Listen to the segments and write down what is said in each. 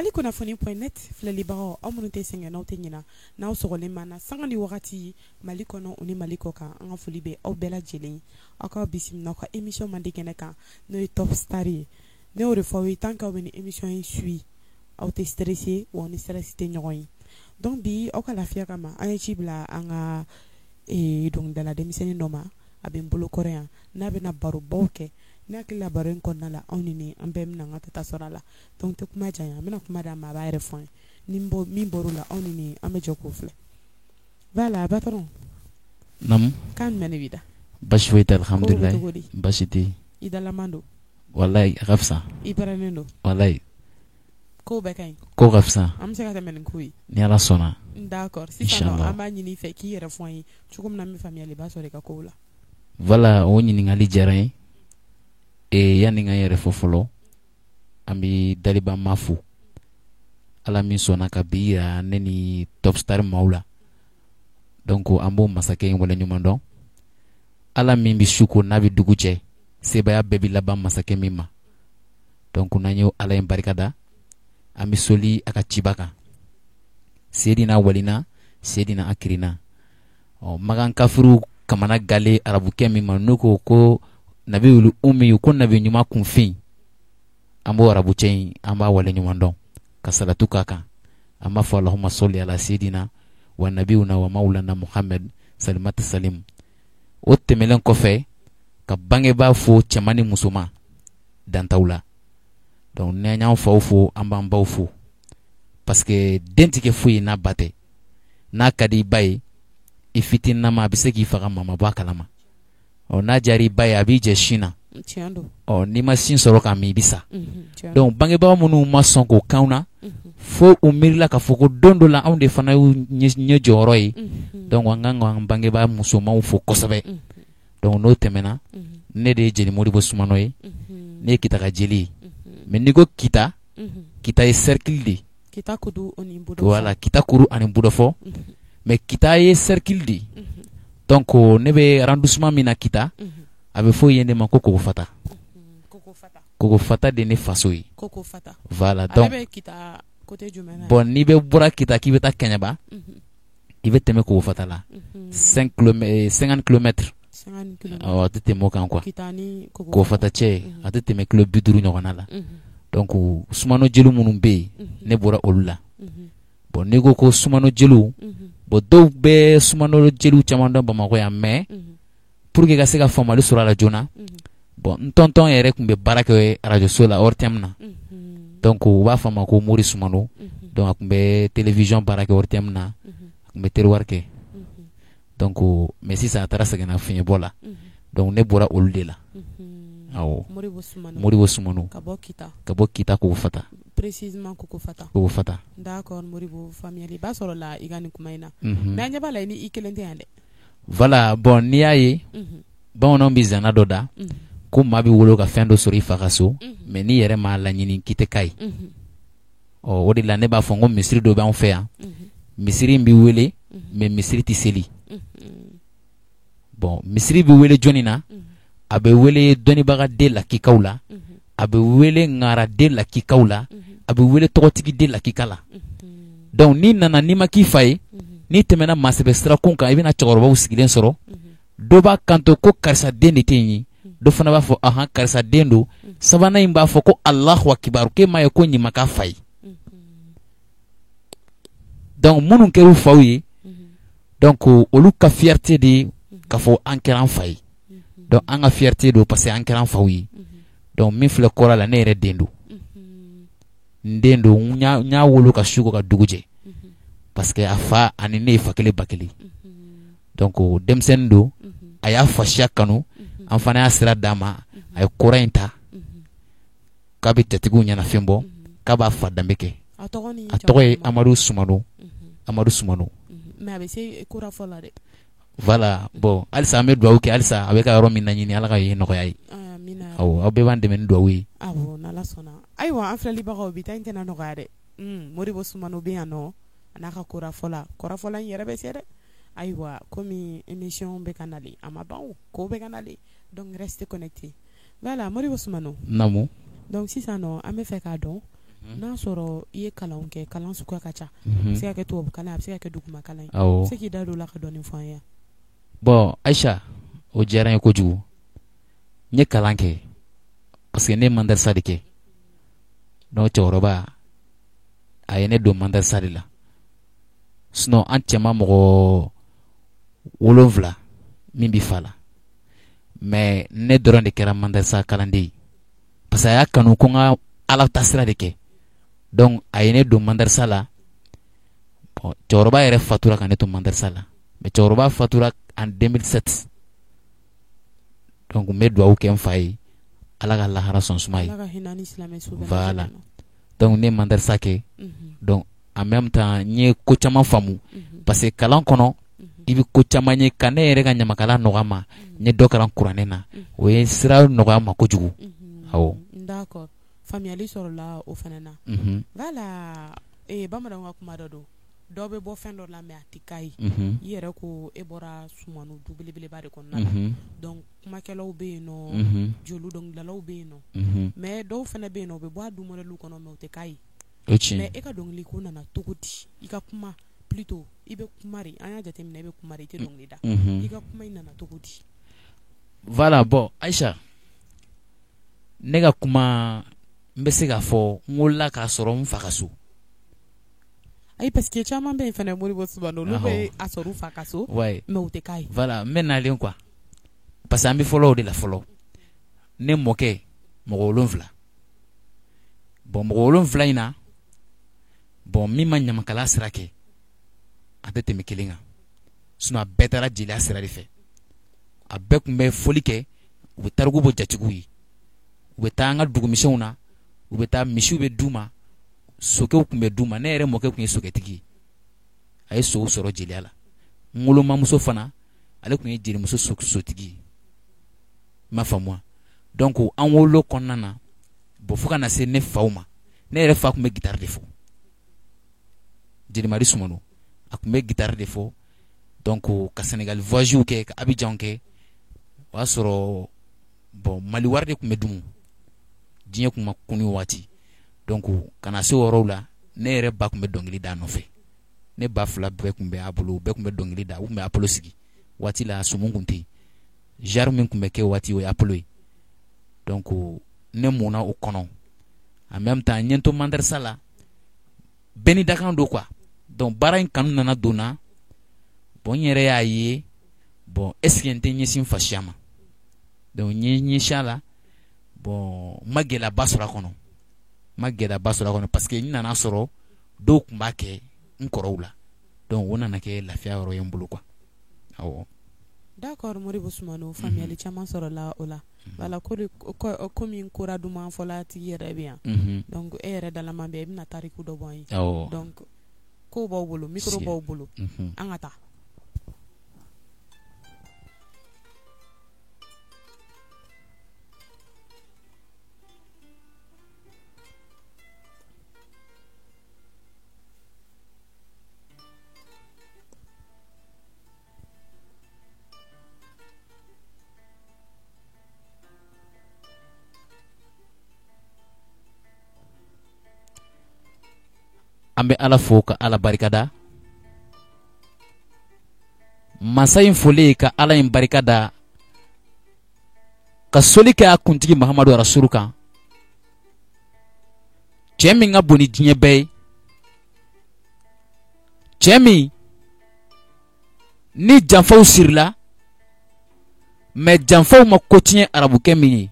Mali kunnafoni.net filɛlibagaw, aw minnu tɛ sɛgɛn, n'aw tɛ ɲina, n'aw sɔgɔlen b'an na sanga ni wagati Mali kɔnɔ ni Mali kɔ kan, an ka foli bɛ aw bɛɛ lajɛlen. Aw ka bisimila aw ka émission mandi kɛnɛ kan, n'o ye Top Star ye. Ne y'o de fɔ aw ye, tant que aw bɛ nin émission in suit, aw tɛ stressé, wa ni stress tɛ ɲɔgɔn ye. Donc bi, aw ka lafiya kama, an ye ci bila an ka dɔnkilidala denmisɛnnin dɔ ma. A bɛ n bolo kɔrɔ yan, n'a bɛna barobaw kɛ. Ne hakili la, baro in kɔnɔna la, anw ni an bɛɛ bɛna an ka ta sɔrɔ a la. Donc tɛ kuma janya, n bɛna kuma d'a ma, a b'a yɛrɛ fɔ an ye. Ni min bɔr'o la, anw ni an bɛ jɛ k'o filɛ. Voilà, patron. Naamu. Kan jumɛn de b'i da? Basi foyi tɛ, alhamdulilayi. Ko bɛ cogo di? Basi tɛ yen. I dalaman don? Walayi, a ka fisa. I pɛrɛnnen don? Walayi. Ko bɛɛ ka ɲi? Ko ka fisa. An bɛ se ka tɛmɛ ni ko ye? Ni Ala sɔnna. D'accord, sisan nɔ, an b'a ɲini i fɛ k'i yɛrɛ fɔ an ye cogo min na, an bɛ faamuyaliba sɔrɔ i ka kow la. Voilà, o ɲininkali diyara n ye. Yanni n ka n yɛrɛ fɔ fɔlɔ, an bɛ Daliba ma fo, Ala min sɔnna ka bi yira ne ni Top Star maaw la. Donc an b'o masakɛ in waleɲuman dɔn, Ala min bɛ su ko n'a bɛ dugu jɛ, sebaaya bɛɛ bɛ laban masakɛ min ma. Donc n'an y'o Ala in barika da, an bɛ soli a ka ciba kan, Seydina walina Seydina akirina. Ɔ, Makan kafiriw kamana gale arabukɛ min ma, n'u ko ko nabi wulu umi, ko nabi ɲuman kunfin, an b'o arabucɛ in, an b'a waleɲuman dɔn ka salatu k'a kan. An b'a fɔ: Allahumma salli ala seydina wa nabiyuna wa maulana Muhammad salimatu salim. O tɛmɛlen kɔfɛ, ka bangebaa fo, cɛman ni musoman, dantaw la. Donc n'an y'an faw fo, an b'an baw fo, parce que den tɛ kɛ foyi ye n'a ba tɛ. N'a ka di i ba ye, i fitininama, a bɛ se k'i faga, mama bɔ a kalama. Ɔ, n'a diyara i ba ye, a b'i jɛ sin na. Ɔ, n'i ma sin sɔrɔ k'a min, i bɛ sa. Donc bangebaa minnu ma sɔn k'o kanw na, fo u miirila k'a fɔ ko don dɔ la, anw de fana y'u ɲɛ jɔyɔrɔ ye. Donc an kan k'an bangebaa musomanw fo kosɛbɛ. Donc n'o tɛmɛna, ne de ye Jeli Modibo Sumano ye. Ne ye Kita ka jeli ye. Mais n'i ko Kita, Kita ye cercle de ye. Kita kudu ani Budɔfɔ. Voilà, Kita kuru ani Budɔfɔ. Mais Kita ye cercle de ye. Donc ne bɛ arrondissement min na Kita, a bɛ fɔ yen de ma ko Kokofata. Kokofata de ne faso ye. Kokofata. Voilà, donc ale bɛ Kita côté jumɛn na? Bon, n'i bɛ bɔra Kita k'i bɛ taa Kɛɲɛba, i bɛ tɛmɛ Kokofata la, 5 km, 50 km. 50. Awɔ, a tɛ tɛmɛ o kan quoi. Kita ni Kokofata cɛ, a tɛ tɛmɛ kilo 50 ɲɔgɔnna la. Donc Sumano jeliw minnu bɛ yen, ne bɔra olu la. Bon, n'i ko ko Sumano jeliw, bon, dɔw bɛ Sumano jeliw caman dɔn Bamakɔ yan, mais pour que ka se ka faamuyali sɔrɔ a la joona, bon, n tɔntɔn yɛrɛ tun bɛ baara kɛ arajoso la, ORTM na. Donc u b'a fɔ a ma ko Mori Sumano. Donc a tun bɛ télévision baara kɛ ORTM na, a tun bɛ terroir kɛ. Donc mais sisan a taara sɛgɛnna fiɲɛbɔ la. Donc ne bɔra olu de la. Awɔ. Modibo Sumano. Modibo Sumano. Ka bɔ Kita. Ka bɔ Kita, Kokofata. Précisément Kokofata. Kokofata. D'accord Modibo, faamuyali ba sɔrɔ la i ka nin kuma in na. Mais an ɲɛ b'a la, i ni i kelen tɛ yan dɛ. Voilà, bon, n'i y'a ye, bamananw bɛ zana dɔ da ko maa bɛ wolo ka fɛn dɔ sɔrɔ i fa ka so, mais n'i yɛrɛ m'a laɲini k'i tɛ k'a ye. Ɔ, o de la ne b'a fɔ n ko misiri dɔ b'anw fɛ yan, misiri in bɛ wele, mais misiri tɛ seli. Bon, misiri bɛ wele jɔnni na? A bɛ wele dɔnnibagaden lakikaw la, a bɛ wele ŋaraden lakikaw la, a bɛ wele tɔgɔtigiden lakika la. Donc n'i nana, n'i ma k'i fa ye, n'i tɛmɛna maasɛbɛ sirakun kan, i bɛna cɛkɔrɔbaw sigilen sɔrɔ. Dɔ b'a kanto ko karisa den de tɛ yen ye, dɔ fana b'a fɔ ahan, karisa den don. Sabanan in b'a fɔ ko Alahu akibaru, k'e m'a ye ko ɲuman k'a fa ye. Donc minnu kɛra u faw ye, donc olu ka fierté de ye k'a fɔ an kɛra an fa ye. Donc an ka fierté don, parce que an kɛra an faw ye. Donc min filɛ kɔrɔ la, ne yɛrɛ den don, n den don, n y'a wolo ka su ko ka dugu jɛ, parce que a fa ani ne ye fa kelen ba kelen. Donc denmisɛnnin don, a y'a fasiya kanu, an fana y'a sira d'a ma, a ye kɔrɔ in ta k'a bɛ jatigiw ɲɛnafin bɔ, k'a b'a fa danbe kɛ. A tɔgɔ ye Amadu Sumano, Amadu Sumano. Mais a bɛ se kora fɔ la dɛ. Voilà, bon, halisa an bɛ dugawu kɛ, halisa a bɛ ka yɔrɔ min laɲini, Ala ka yen nɔgɔya ye. Awɔ, aw bɛɛ b'an dɛmɛ ni dugawu ye. Awɔ, n'Ala sɔnna. Ayiwa, an filɛlibagaw, bi ta in tɛna nɔgɔya dɛ. Modibo Sumano bɛ yan nɔ, a n'a ka kora fɔla, kora fɔla in yɛrɛ bɛ se dɛ. Ayiwa, komi émission bɛ ka nalen, a ma ban o, ko bɛ ka nalen, donc restez connectés. Voilà, Modibo Sumano. Naamu. Donc sisan nɔ, an bɛ fɛ k'a dɔn N'a sɔrɔ i ye kalan kɛ, kalan suguya ka ca, a bɛ se ka kɛ tubabu kalan a bɛ se ka kɛ duguma kalan ye, i bɛ se k'i da don o la ka dɔɔnin fɔ an ye? Bon Ayisa, o diyara n ye kojugu. N ye kalan kɛ parce que ne ye madarasa de kɛ. Donc cɛkɔrɔba a ye ne don madarasa de la. Sinon an cɛman mɔgɔ 7 min bɛ fa la, mais ne dɔrɔn de kɛra madarasa kalanden ye. Parce que a y'a kanu ko n ka Ala ta sira de kɛ. Donc a ye ne don madarasa la. Bon, cɛkɔrɔba yɛrɛ fatura ka ne to madarasa la. Mais cɛkɔrɔba fatura en 2007. Donc n bɛ dugawu kɛ n fa ye, Ala ka lahara sɔn suma ye. Ala ka hinɛ ni silamɛ su bɛɛ Voilà. lajɛlen na. Donc ne ye madarasa kɛ. Donc en même temps n ye ko caman faamu. Parce que kalan kɔnɔ i bɛ ko caman ye, ka ne yɛrɛ ka ɲamakala nɔgɔya ma. N ye dɔ kalan kuranɛ na. O ye sira nɔgɔya ma kojugu. Awɔ. D'accord. Faamuyali sɔrɔla o fana na. Voilà. Bamananw ka kuma dɔ don. Dɔ bɛ bɔ fɛn dɔ la mais a tɛ k'a ye. I yɛrɛ ko e bɔra Sumano du belebeleba de kɔnɔna la. Donc kumakɛlaw bɛ yen nɔ, jeliw dɔnkilidalaw bɛ yen nɔ. Mais dɔw fana bɛ yen nɔ, u bɛ bɔ a du modèle kɔnɔ mais u tɛ k'a ye. O tiɲɛ. Mais e ka dɔnkili ko nana cogo di? I ka kuma plutôt i bɛ kuma de, an y'a jateminɛ i bɛ kuma de, i tɛ dɔnkili da. I ka kuma in nana cogo di? Voilà, bon Ayisa, ne ka kuma n bɛ se k'a fɔ n wolola k'a sɔrɔ n fa ka so. Ayi, parce que caman bɛ yen fana Modibo Sumano, olu bɛ a sɔrɔ u fa ka so, mais u tɛ k'a ye. Voilà, n bɛ nalen quoi. Parce que an bɛ fɔlɔ o de la fɔlɔ. Ne mɔkɛ mɔgɔ 7. Bon mɔgɔ 7 in na, bon min ma ɲamakala sira kɛ, a tɛ tɛmɛ kelen kan. Sinon a bɛɛ taara jeliya sira de fɛ. A bɛɛ tun bɛ foli kɛ, u bɛ tariku bɔ jatigiw ye. U bɛ taa an ka dugumisɛnw na, u bɛ taa misiw bɛ d'u ma, sokɛw tun bɛ d'u ma. Ne yɛrɛ mɔkɛ tun ye sokɛtigi ye. A ye sow sɔrɔ jeliya la. N wolomamuso fana, ale tun ye jelimuso sotigi ye. I m'a faamu wa? Donc an wolo kɔnɔna na, bon fo ka na se ne faw ma. Ne yɛrɛ fa tun bɛ guitare de fɔ. Jelimadi Sumano, a tun bɛ guitare de fɔ. Donc ka Sénégal voyage kɛ, ka Abidjan kɛ. O y'a sɔrɔ bon Mali wari de tun bɛ dumu. Diɲɛ tun ma kunu waati. Donc ka na se o yɔrɔw la, ne yɛrɛ ba tun bɛ dɔnkili da a nɔfɛ. Ne ba fila bɛɛ tun bɛ a bolo, bɛɛ tun bɛ dɔnkili da, u tun bɛ Apollo sigi. Waati la sumu tun tɛ yen. Genre min tun bɛ kɛ waati o ye Apollo ye. Donc ne mɔnna o kɔnɔ. En même temps n ye n to madarasa la, bɛɛ ni dakan don quoi. Donc baara in kanu nana don n na. Bon n yɛrɛ y'a ye, bon est ce que n tɛ ɲɛsin fasiya ma? Donc n ye ɲɛsin a la. Bon n ma gɛlɛyaba sɔrɔ a kɔnɔ. N ma gɛlɛyaba sɔrɔ a kɔnɔ parce que n nana sɔrɔ dɔw tun b'a kɛ n kɔrɔw la. Donc o nana kɛ lafiya yɔrɔ ye n bolo quoi. Awɔ. D'accord Modibo Sumano, faamuyali caman sɔrɔla o la. Voilà, komi kora duman fɔla tigi yɛrɛ bɛ yan. Donc e yɛrɛ dalaman bɛ, i bɛna tariku dɔ bɔ an ye. Awɔ. Donc kow b'aw bolo, micro b'aw bolo. An ka taa. An bɛ Ala fo ka Ala barikada. Masa in foli ka Ala in barikada, ka soli kɛ a kuntigi Mahamadu Rasulu kan, cɛ min ka bon ni diɲɛ bɛɛ ye, cɛ min ni janfaw sirila, mais janfaw ma ko tiɲɛ arabukɛ min ye.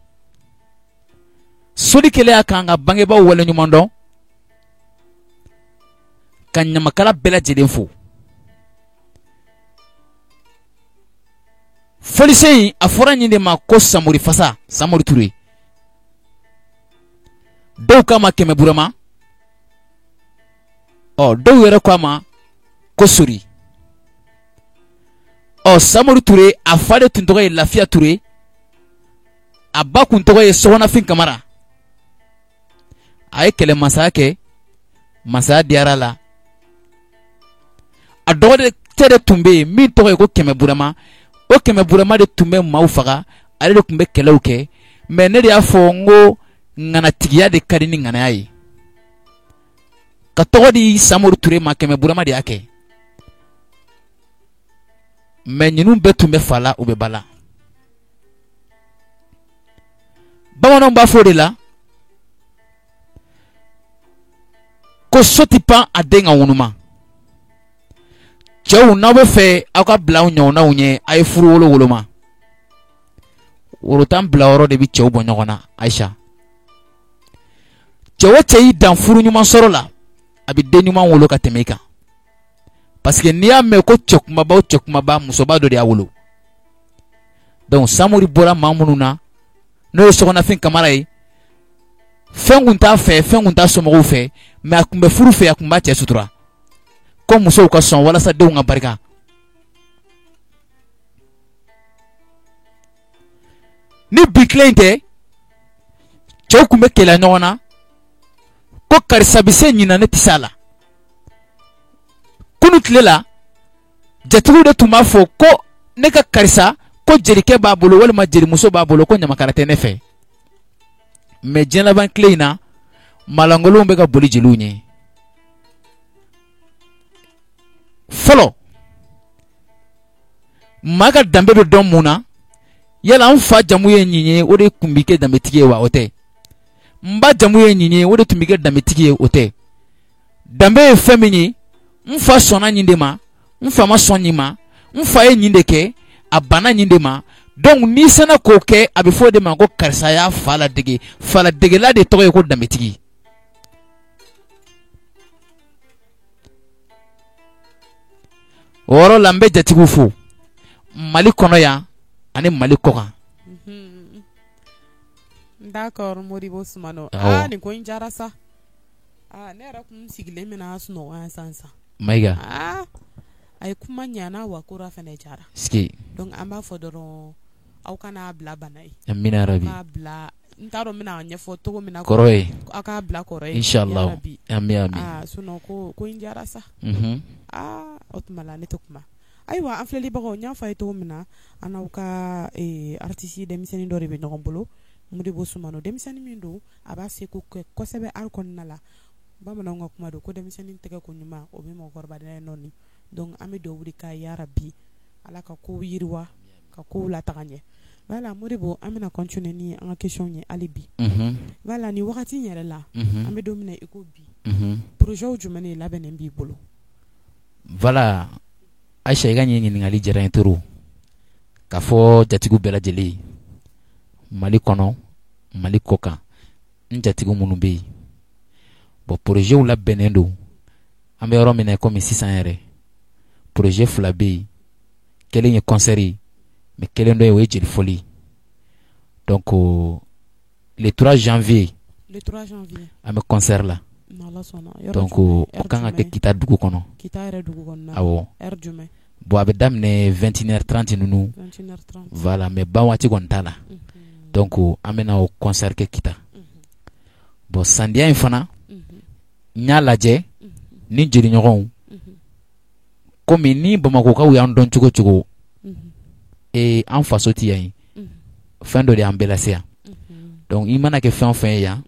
Soli kɛlen a kan ka bangebaaw waleɲuman dɔn, ka ɲamakala bɛɛ lajɛlen fo. Fɔlisen in a fɔra nin de ma ko Samori Fasa, Samori Ture. Dɔw k'a ma Kɛmɛ Burama, ɔ dɔw yɛrɛ k'a ma ko Sori. Ɔ Samori Ture a fa de tun tɔgɔ ye Lafiya Ture, a ba kun tɔgɔ ye Sɔgɔnafin Kamara. A ye kɛlɛmasaya kɛ, masaya diyara a la. A dɔgɔcɛ de tun bɛ yen min tɔgɔ ye ko Kɛmɛ Burama. O Kɛmɛ Burama de tun bɛ maaw faga, ale de tun bɛ kɛlɛw kɛ. Mais ne de y'a fɔ n ko ŋanatigiya de ka di ni ŋanaya ye. Ka tɔgɔ di Samori Ture ma, Kɛmɛ Burama de y'a kɛ. Mais ninnu bɛɛ tun bɛ fa la, u bɛ ba la. Bamananw b'a fɔ o de la ko so tɛ pan a den ka ŋunuma. Cɛw, n'aw bɛ fɛ aw ka bila aw ɲɔgɔnnaw ɲɛ, a ye furu wolo woloma. Woro 10 bilayɔrɔ de bɛ cɛw bɔ ɲɔgɔn na. Ayisa, cɛ o cɛ y'i dan furu ɲuman sɔrɔ la, a bɛ den ɲuman wolo ka tɛmɛ i kan, parce que n'i y'a mɛn ko cɛ kumaba o cɛ kumaba, musoba dɔ de y'a wolo. Donc Samori bɔra maa minnu na, n'o ye Sɔgɔnafin Kamara ye, fɛn kun t'a fɛ, fɛn kun t'a somɔgɔw fɛ, mais a tun bɛ furu fɛ, a tun b'a cɛ sutura ko musow ka sɔn walasa denw ka barika. Ni bi tile in tɛ, cɛw tun bɛ kɛlɛ ɲɔgɔn na ko karisa bɛ se ɲinan, ne tɛ se a la. Kunu tile la, jatigiw de tun b'a fɔ ko ne ka karisa, ko jelikɛ b'a bolo walima jelimuso b'a bolo, ko ɲamakala tɛ ne fɛ. Mais diɲɛ laban tile in na, maalankolonw bɛ ka boli jeliw ɲɛ. Fɔlɔ, maa ka danbe bɛ dɔn mun na? Yala an fa jamu ye nin ye, o de tun bɛ kɛ danbetigi ye wa? O tɛ. N ba jamu ye nin ye, o de tun bɛ kɛ danbetigi ye? O tɛ. Danbe ye fɛn min ye, n fa sɔnna nin de ma, n fa ma sɔn nin ma, n fa ye nin de kɛ, a banna nin de ma. Donc n'i sera k'o kɛ, a bɛ fɔ o de ma ko karisa y'a fa ladege. Faladegela de tɔgɔ ye ko danbetigi. O yɔrɔ la, n bɛ jatigiw fo Mali kɔnɔ yan ani Mali kɔkan. D'accord, Modibo Sumano. Aa, nin ko in diyara sa. Aa, ne yɛrɛ kun sigilen bɛna sunɔgɔ yan sisan sisan. Mayiga. Aa, a ye kuma ɲana wa kura fana diyara. Sike. Donc an b'a fɔ dɔrɔn, aw kana bila bana ye. Amina yarabi. K'a bila, n t'a dɔn n bɛna ɲɛfɔ cogo min na. Kɔrɔ ye. Aw k'a bila kɔrɔ ye. Inshallah. Yarabi. Ami ami. Aa, sinon ko in diyara sa. Aa, o tuma la ne tɛ kuma. Ayiwa, an filɛlibagaw, n y'a fɔ a ye cogo min na, an n'aw ka artiste denmisɛnnin dɔ de bɛ ɲɔgɔn bolo, Modibo Sumano. Denmisɛnnin min don, a b'a seko kɛ kosɛbɛ art kɔnɔna la. Bamananw ka kuma don ko denmisɛnnin tɛgɛ ko ɲuman, o bɛ mɔgɔkɔrɔba nɔɔni. Donc an bɛ dugawu de k'a ye, yarabi Ala ka kow yiriwa, ka kow lataga ɲɛ. Voilà, Modibo, an bɛna continuer ni an ka question ye hali bi. Voilà, nin wagati in yɛrɛ la, an bɛ don min na i ko bi, projet jumɛn de labɛnnen b'i bolo? Voilà, Ayisa, i ka nin ɲininkali diyara n ye trop. K'a fɔ jatigiw bɛɛ lajɛlen ye Mali kɔnɔ, Mali kɔ kan, n jatigiw minnu bɛ yen, bon, projet labɛnnen don. An bɛ yɔrɔ min na komi sisan yɛrɛ, projet fila bɛ yen. Kelen ye concert ye, mais kelen dɔ ye, o ye jeli fɔli ye. Donc le 3 janvier, Le 3 janvier, an bɛ concert la. N'Ala sɔnna. Donc o kan ka kɛ Kita dugu kɔnɔ. Kita yɛrɛ dugu kɔnɔna. Awɔ. Heure jumɛn? Bon, a bɛ daminɛ 21h30 ninnu. 21h30. Voilà, mais ban waati kɔni t'a la. Donc an bɛna o concert kɛ Kita. Bon, sandiya in fana, n y'a lajɛ ni jeliɲɔgɔnw, komi ni Bamakɔkaw y'an dɔn cogo cogo, ee, an faso tɛ yan ye, fɛn dɔ de y'an bɛɛ lase yan. Donc i mana kɛ fɛn o fɛn ye yan,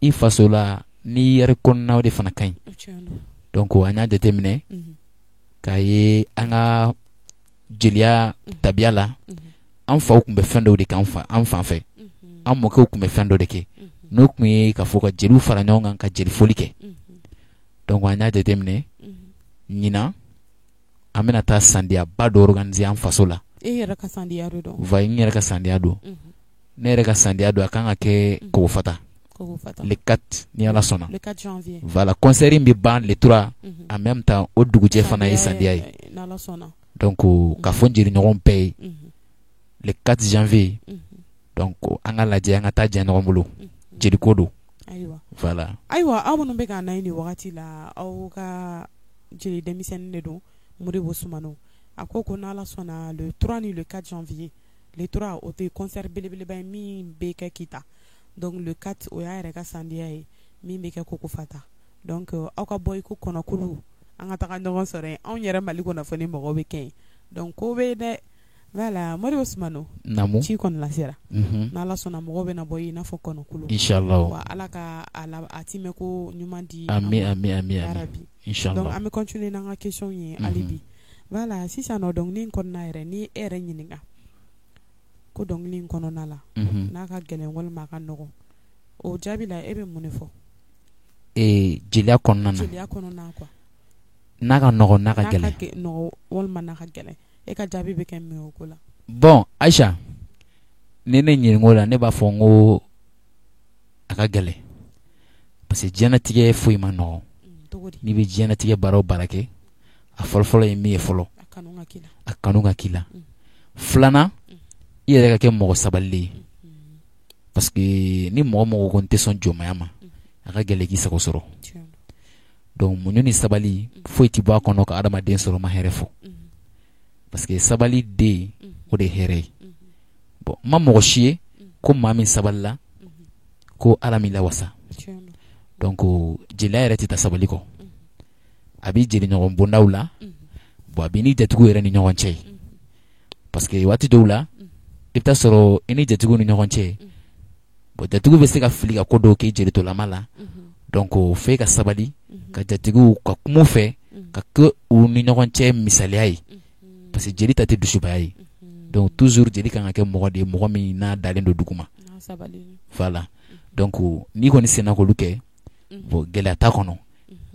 i faso la, n'i yɛrɛ kɔnɔna, o de fana ka ɲi. Donc an y'a jateminɛ k'a ye an ka jeliya tabiya la, an faw tun bɛ fɛn dɔw de kɛ an fan fɛ, an mɔkɛw tun bɛ fɛn dɔ de kɛ, n'o tun ye ka fɔ ka jeliw fara ɲɔgɔn kan ka jeli foli kɛ. Donc an y'a jateminɛ, ɲinan an bɛna taa sandiyaba dɔ organiser an faso la. E yɛrɛ ka sandiya de don? Va, n yɛrɛ ka sandiya don. Ne yɛrɛ ka sandiya don, a kan ka kɛ Kogofata le 4, ni Ala sɔnna. Le 4 janvier. Voilà, concert in bɛ ban le 3, en même temps o dugujɛ fana ye sandiya ye. N'Ala sɔnna. Donc ka fɔ n jeliɲɔgɔn bɛɛ ye, le 4 janvier, donc an ka lajɛ, an ka taa jɛ ɲɔgɔn bolo, jeliko don. Ayiwa. Voilà. Ayiwa, aw minnu bɛ k'an na nin wagati la, aw ka jeli denmisɛnnin de don, Modibo Sumano. A ko ko n'Ala sɔnna, le 3 ni le 4 janvier. Le 3, o tɛ concert belebeleba ye min bɛ kɛ Kita. Donc le 4, o y'a yɛrɛ ka sandiya ye min bɛ kɛ Kokofata. Donc aw ka bɔ i ko kɔnɔkulu, an ka taga ɲɔgɔn sɔrɔ yen. Anw yɛrɛ Mali kunnafoni mɔgɔw bɛ kɛ yen. Donc ko bɛ yen dɛ. Voilà Modibo Sumano naamu ci kɔni lasera n'Ala sɔnna mɔgɔw bɛna bɔ i n'a fɔ kɔnɔkulu inchallah wa Ala ka a timɛko ɲuman di ami ami ami yarabi inchallah donc an bɛ continuer n'an ka question ye hali bi voilà sisan nɔ dɔnkili in kɔnɔna yɛrɛ ni e yɛrɛ ɲininka ko dɔnkili in kɔnɔna la n'a ka gɛlɛn walima a ka nɔgɔn o jaabi la e bɛ mun de fɔ jeliya kɔnɔna na jeliya kɔnɔna quoi n'a ka nɔgɔn n'a ka gɛlɛn nɔgɔn walima n'a ka gɛlɛn e ka jaabi bɛ kɛ mun ye o ko la bon Aïcha ni ne ɲininka o la ne b'a fɔ n ko a ka gɛlɛn parce que diɲɛlatigɛ foyi ma nɔgɔn n'i bɛ diɲɛlatigɛ baara o baara kɛ a fɔlɔfɔlɔ ye min ye fɔlɔ a kanu ka k'i la filanan i yɛrɛ ka kɛ mɔgɔ sabalilen ye parce que ni mɔgɔ mɔgɔ ko n tɛ sɔn jɔnmaya ma a ka gɛlɛn k'i sago sɔrɔ donc muɲu ni sabali foyi tɛ bɔ a kɔnɔ ka adamaden sɔrɔ ma hɛrɛ fɔ parce que sabali den o de ye hɛrɛ ye bon n ma mɔgɔ si ye ko maa min sabalila ko Ala m'i lawasa donc jeliya yɛrɛ tɛ taa sabali kɔ a b'i jeliɲɔgɔn bondaw la bon a b'i ni jatigiw yɛrɛ ni ɲɔgɔn cɛ parce que waati dɔw la i bɛ taa sɔrɔ i ni jatigiw ni ɲɔgɔn cɛ bon jatigiw bɛ se ka fili ka ko dɔw k'i jelitɔlama la donc f'e ka sabali ka jatigiw ka kuma u fɛ ka kɛ u ni ɲɔgɔn cɛ misaliya ye parce que jeli ta tɛ dusubaya ye donc toujours jeli kan ka kɛ mɔgɔ de ye mɔgɔ min n'a dalen don dugu ma voilà donc n'i kɔni senna k'olu kɛ bon gɛlɛya t'a kɔnɔ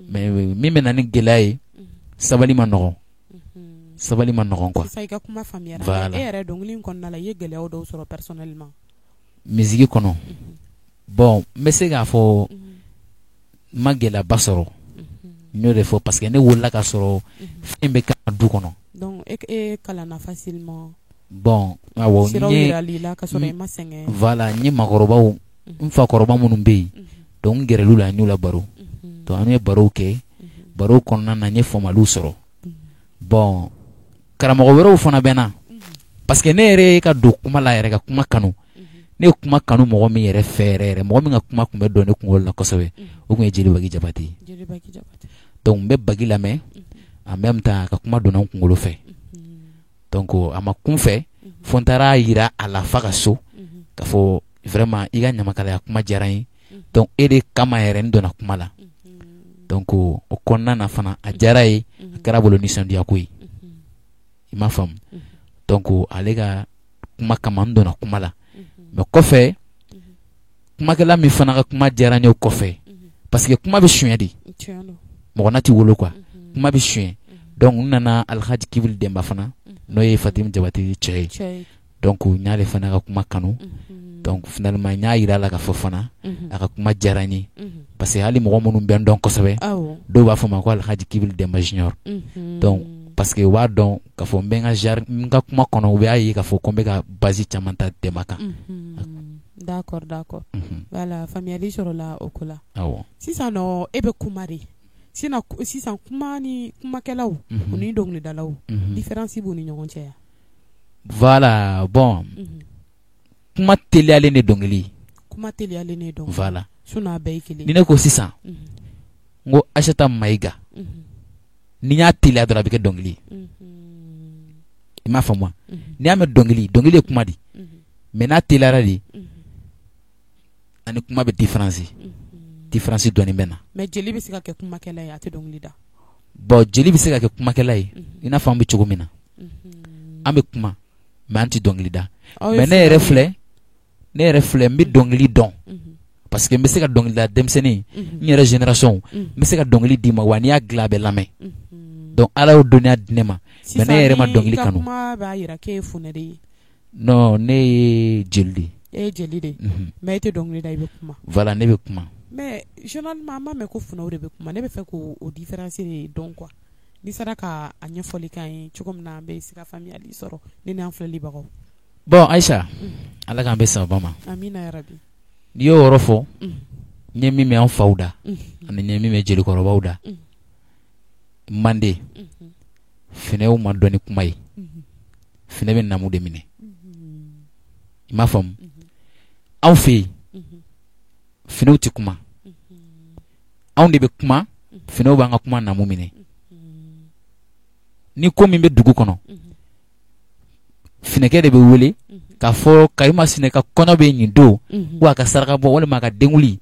mais min bɛ na ni gɛlɛya ye sabali ma nɔgɔn sabali ma nɔgɔn quoi sisan i ka kuma faamuyara voilà e yɛrɛ dɔnkili in kɔnɔna la i ye gɛlɛyaw dɔw sɔrɔ personnellement musique kɔnɔ bon n bɛ se k'a fɔ n ma gɛlɛyaba sɔrɔ n y'o de fɔ parce que ne wolola ka sɔrɔ fɛn bɛ ka du kɔnɔ donc e kalanna facilement bon awɔ siraw yiral'i la ka sɔrɔ i ma sɛgɛn voilà n ye maakɔrɔbaw n fakɔrɔba minnu bɛ yen donc n gɛrɛl'u la n y'u la baro donc an ye barow kɛ barow kɔnɔna na n ye faamuyaliw sɔrɔ bon karamɔgɔ wɛrɛw fana bɛ n na parce que ne yɛrɛ ka don kuma la yɛrɛ ka kuma kanu ne ye kuma kanu mɔgɔ min yɛrɛ fɛ yɛrɛ yɛrɛ mɔgɔ min ka kuma tun bɛ don ne kunkolo la kosɛbɛ o tun ye Jeli Bagi Jabate ye donc n bɛ Bagi lamɛn en même temps a ka kuma donna n kunkolo fɛ donc a ma kun fɛ fo n taara yira a la f'a ka so k'a fɔ vraiment i ka ɲamakalaya kuma diyara n ye donc e de kama yɛrɛ n donna kuma la donc o kɔnɔna na fana a diyara ye a kɛra bolo nisɔndiya ko ye i m'a faamu donc ale ka kuma kama n donna kuma la mais kɔfɛ kumakɛla min fana ka kuma diyara n ye o kɔfɛ parce que kuma bɛ suɲɛ de mɔgɔ n'a tɛ wolo quoi kuma bɛ suɲɛ donc n nana Alhaji Kibili Denba fana n'o ye Fatimu Jabate cɛ ye donc n y'ale fana ka kuma kanu donc finalement n y'a yira a la k'a fɔ fana a ka kuma diyara n ye parce que hali mɔgɔ minnu bɛ n dɔn kosɛbɛ dɔw b'a fɔ ma ko Alhaji Kibili Denba Junior donc parce que u b'a dɔn k'a fɔ n bɛ n ka genre n ka kuma kɔnɔ u b'a ye k'a fɔ ko n bɛ ka base caman ta Denba kan. D'accord d'accord voilà faamuyali sɔrɔla o ko la awɔ sisan nɔ e bɛ kuma de sisan kuma ni kumakɛlaw u ni dɔnkilidalaw différence b'u ni ɲɔgɔn cɛ ya voilà bon kuma teliyalen de dɔnkili kuma teliyalen de dɔnkili voilà sinon a bɛɛ ye kelen ni ne ko sisan n ko Aïssata Maïga ni n y'a teliya dɔrɔn a bɛ kɛ dɔnkili ye i m'a faamu wa n'i y'a mɛn dɔnkili dɔnkili ye kuma de mais n'a teliyara de ani kuma bɛ différence différence dɔɔni bɛ na mais jeli bɛ se ka kɛ kumakɛla ye a tɛ dɔnkili da bon jeli bɛ se ka kɛ kumakɛla ye i n'a fɔ an bɛ cogo min na an bɛ kuma mais an tɛ dɔnkili da mais ne yɛrɛ filɛ n bɛ dɔnkili dɔn parce que n bɛ se ka dɔnkili da denmisɛnnin n yɛrɛ génération n bɛ se ka dɔnkili d'i ma wa n'i y'a dilan a bɛ lamɛn donc Ala y'o dɔnniya di ne ma mais ne yɛrɛ ma dɔnkili kanu sisan kuma b'a jira k'e ye funɛ de ye non ne ye jeli de ye e ye jeli de ye mais e tɛ dɔnkili da i bɛ kuma voilà ne bɛ kuma mais généralement an b'a mɛn ko funɛw de bɛ kuma ne bɛ fɛ k'o différence de dɔn quoi n'i sera ka a ɲɛfɔli k'an ye cogo min na an bɛ se ka faamuyali sɔrɔ ne n'an filɛlibagaw bon Aïcha Ala k'an bɛn sababa ma amina yarabi n'i y'o yɔrɔ fɔ n ye min mɛn an faw da ani n ye min mɛn jelikɔrɔbaw da manden finɛw ma dɔn ni kuma ye finɛ bɛ namu de minɛ i m'a faamu anw fɛ yen finɛw tɛ kuma anw de bɛ kuma finɛw b'an ka kuma namu minɛ ni ko min bɛ dugu kɔnɔ Finɛkɛ de bɛ wele k'a fɔ karimasina ka kɔɲɔ bɛ nin don, ko a ka saraka bɔ walima a ka denkunli,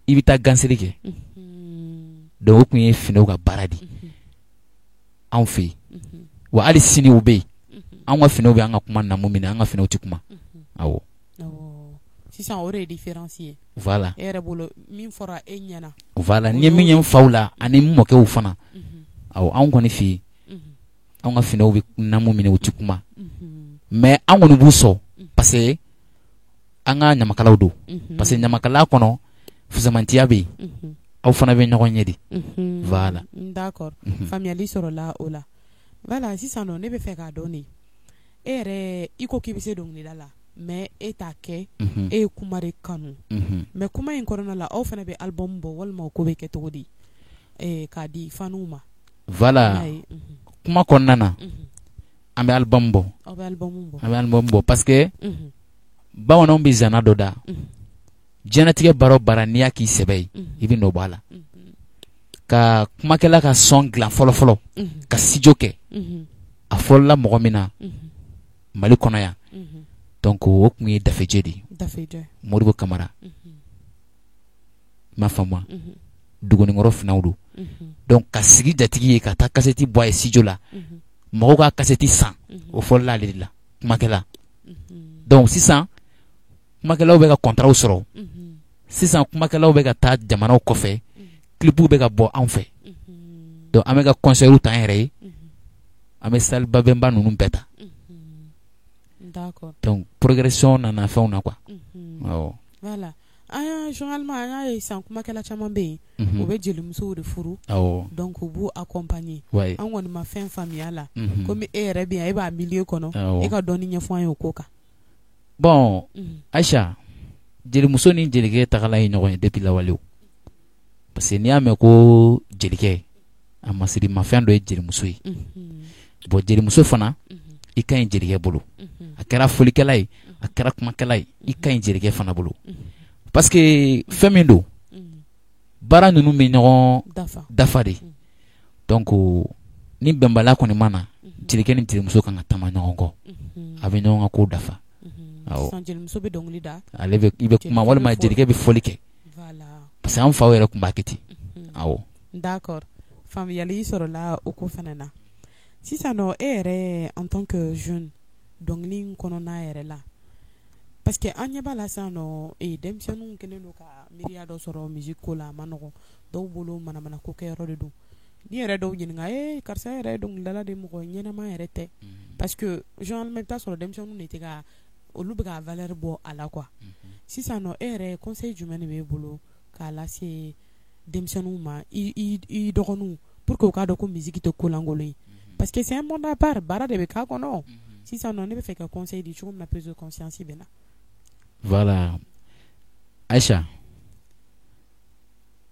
i bɛ taa ganseli kɛ. Donc o tun ye finɛw ka baara de anw fɛ yen. Wa hali sini u bɛ yen, anw ka finɛw bɛ an ka kuma namu minɛ, an ka finɛw tɛ kuma. Awɔ. Sisan o de ye différence ye. Voilà. E yɛrɛ bolo min fɔra e ɲɛna. Voilà, n ye min ye n faw la ani n mɔkɛw fana. Awɔ, anw kɔni fɛ yen, anw ka finɛw bɛ namu minɛ, u tɛ kuma. Mais an kɔni b'u sɔn parce que an ka ɲamakalaw don. Parce que ɲamakalaya kɔnɔ fusamantiya bɛ yen. Aw fana bɛ ɲɔgɔn ye de. Voilà. D'accord. Faamuyali sɔrɔla o la. Voilà, sisan nɔ ne bɛ fɛ k'a dɔn de, e yɛrɛ i ko k'i bɛ se dɔnkilida la, mais e t'a kɛ, e ye kuma de kanu. Mais kuma in kɔnɔna la, aw fana bɛ album bɔ walima o ko bɛ kɛ cogo di k'a di faniw ma? Voilà. Kuma kɔnɔna na, an bɛ album bɔ. Aw bɛ album bɔ. An bɛ album bɔ parce que bamananw bɛ zana dɔ da. Diɲɛlatigɛ baara o baara, n'i y'a k'i sɛbɛ ye, i bɛ nɔ bɔ a la. Ka kumakɛla ka son dilan fɔlɔ fɔlɔ, ka studio kɛ, a fɔlɔla mɔgɔ min na Mali kɔnɔ yan, donc o tun ye Dafejɛ de ye. Dafejɛ. Modibo Kamara. I m'a faamu wa? Duguninkɔrɔ finaw don. Donc ka sigi jatigi ye ka taa kasɛti bɔ a ye studio la, mɔgɔw ka kasɛti san, o fɔlɔla ale de la, kumakɛla. Donc sisan kumakɛlaw bɛ ka contrat sɔrɔ. Sisan kumakɛlaw bɛ ka taa jamanaw kɔfɛ, clipw bɛ ka bɔ anw fɛ. Donc an bɛ ka concert ta an yɛrɛ ye, an bɛ salle babɛnba ninnu bɛɛ ta. D'accord. Donc progression nana fɛnw na quoi. Awɔ. Voilà. An y'a généralement an y'a ye sisan kumakɛla caman bɛ yen, u bɛ jelimusow de furu. Donc u b'u accompagner. An kɔni ma fɛn faamuya la. Komi e yɛrɛ bɛ yan, e b'a milieu kɔnɔ, e ka dɔɔni ɲɛfɔ an ye o ko kan. Bon, Aïcha, jelimuso ni jelikɛ tagala ye ɲɔgɔn ye depuis lawale. Parce que n'i y'a mɛn ko jelikɛ, a masirimafɛn dɔ ye jelimuso ye. Bon, jelimuso fana, i ka ɲi jelikɛ bolo. A kɛra folikɛla ye, a kɛra kumakɛla ye, i ka ɲi jelikɛ fana bolo. Parce que fɛn min don, baara ninnu bɛ ɲɔgɔn dafa de. Donc ni bɛnbaliya kɔni ma na, jelikɛ ni jelimuso kan ka taama ɲɔgɔn kɔ. A bɛ ɲɔgɔn ka ko dafa. Awɔ. Jelimuso bɛ dɔnkili da. Ale bɛ, i bɛ kuma walima jelikɛ bɛ fɔli kɛ. Parce que an faw yɛrɛ tun b'a kɛ ten. Awɔ. D'accord. Faamuyali sɔrɔla o ko fana na. Sisan nɔ e yɛrɛ en tant que jeune, dɔnkili in kɔnɔna yɛrɛ la, parce que an ɲɛ b'a la sisan nɔ, denmisɛnninw kɛlen don ka miiriya dɔ sɔrɔ musique ko la, a ma nɔgɔn dɔw bolo, manamana ko kɛyɔrɔ de don. N'i yɛrɛ dɔw ɲininka, ee karisa yɛrɛ ye dɔnkilidala de, mɔgɔ ɲɛnama yɛrɛ tɛ, parce que généralement i bɛ taa sɔrɔ denmisɛnninw de tɛ ka olu bɛ ka valeur bɔ a la quoi. Sisan nɔ e yɛrɛ, conseil jumɛn de b'e bolo k'a lase denmisɛnninw ma, i dɔgɔninw, pour que u k'a dɔn ko musique tɛ ko lankolon ye, parce que c'est un monde à part, baara de bɛ k'a kɔnɔ. Sisan nɔ ne bɛ fɛ ka conseil di cogo min na prise de conscience bɛ na. Voilà, Aïcha,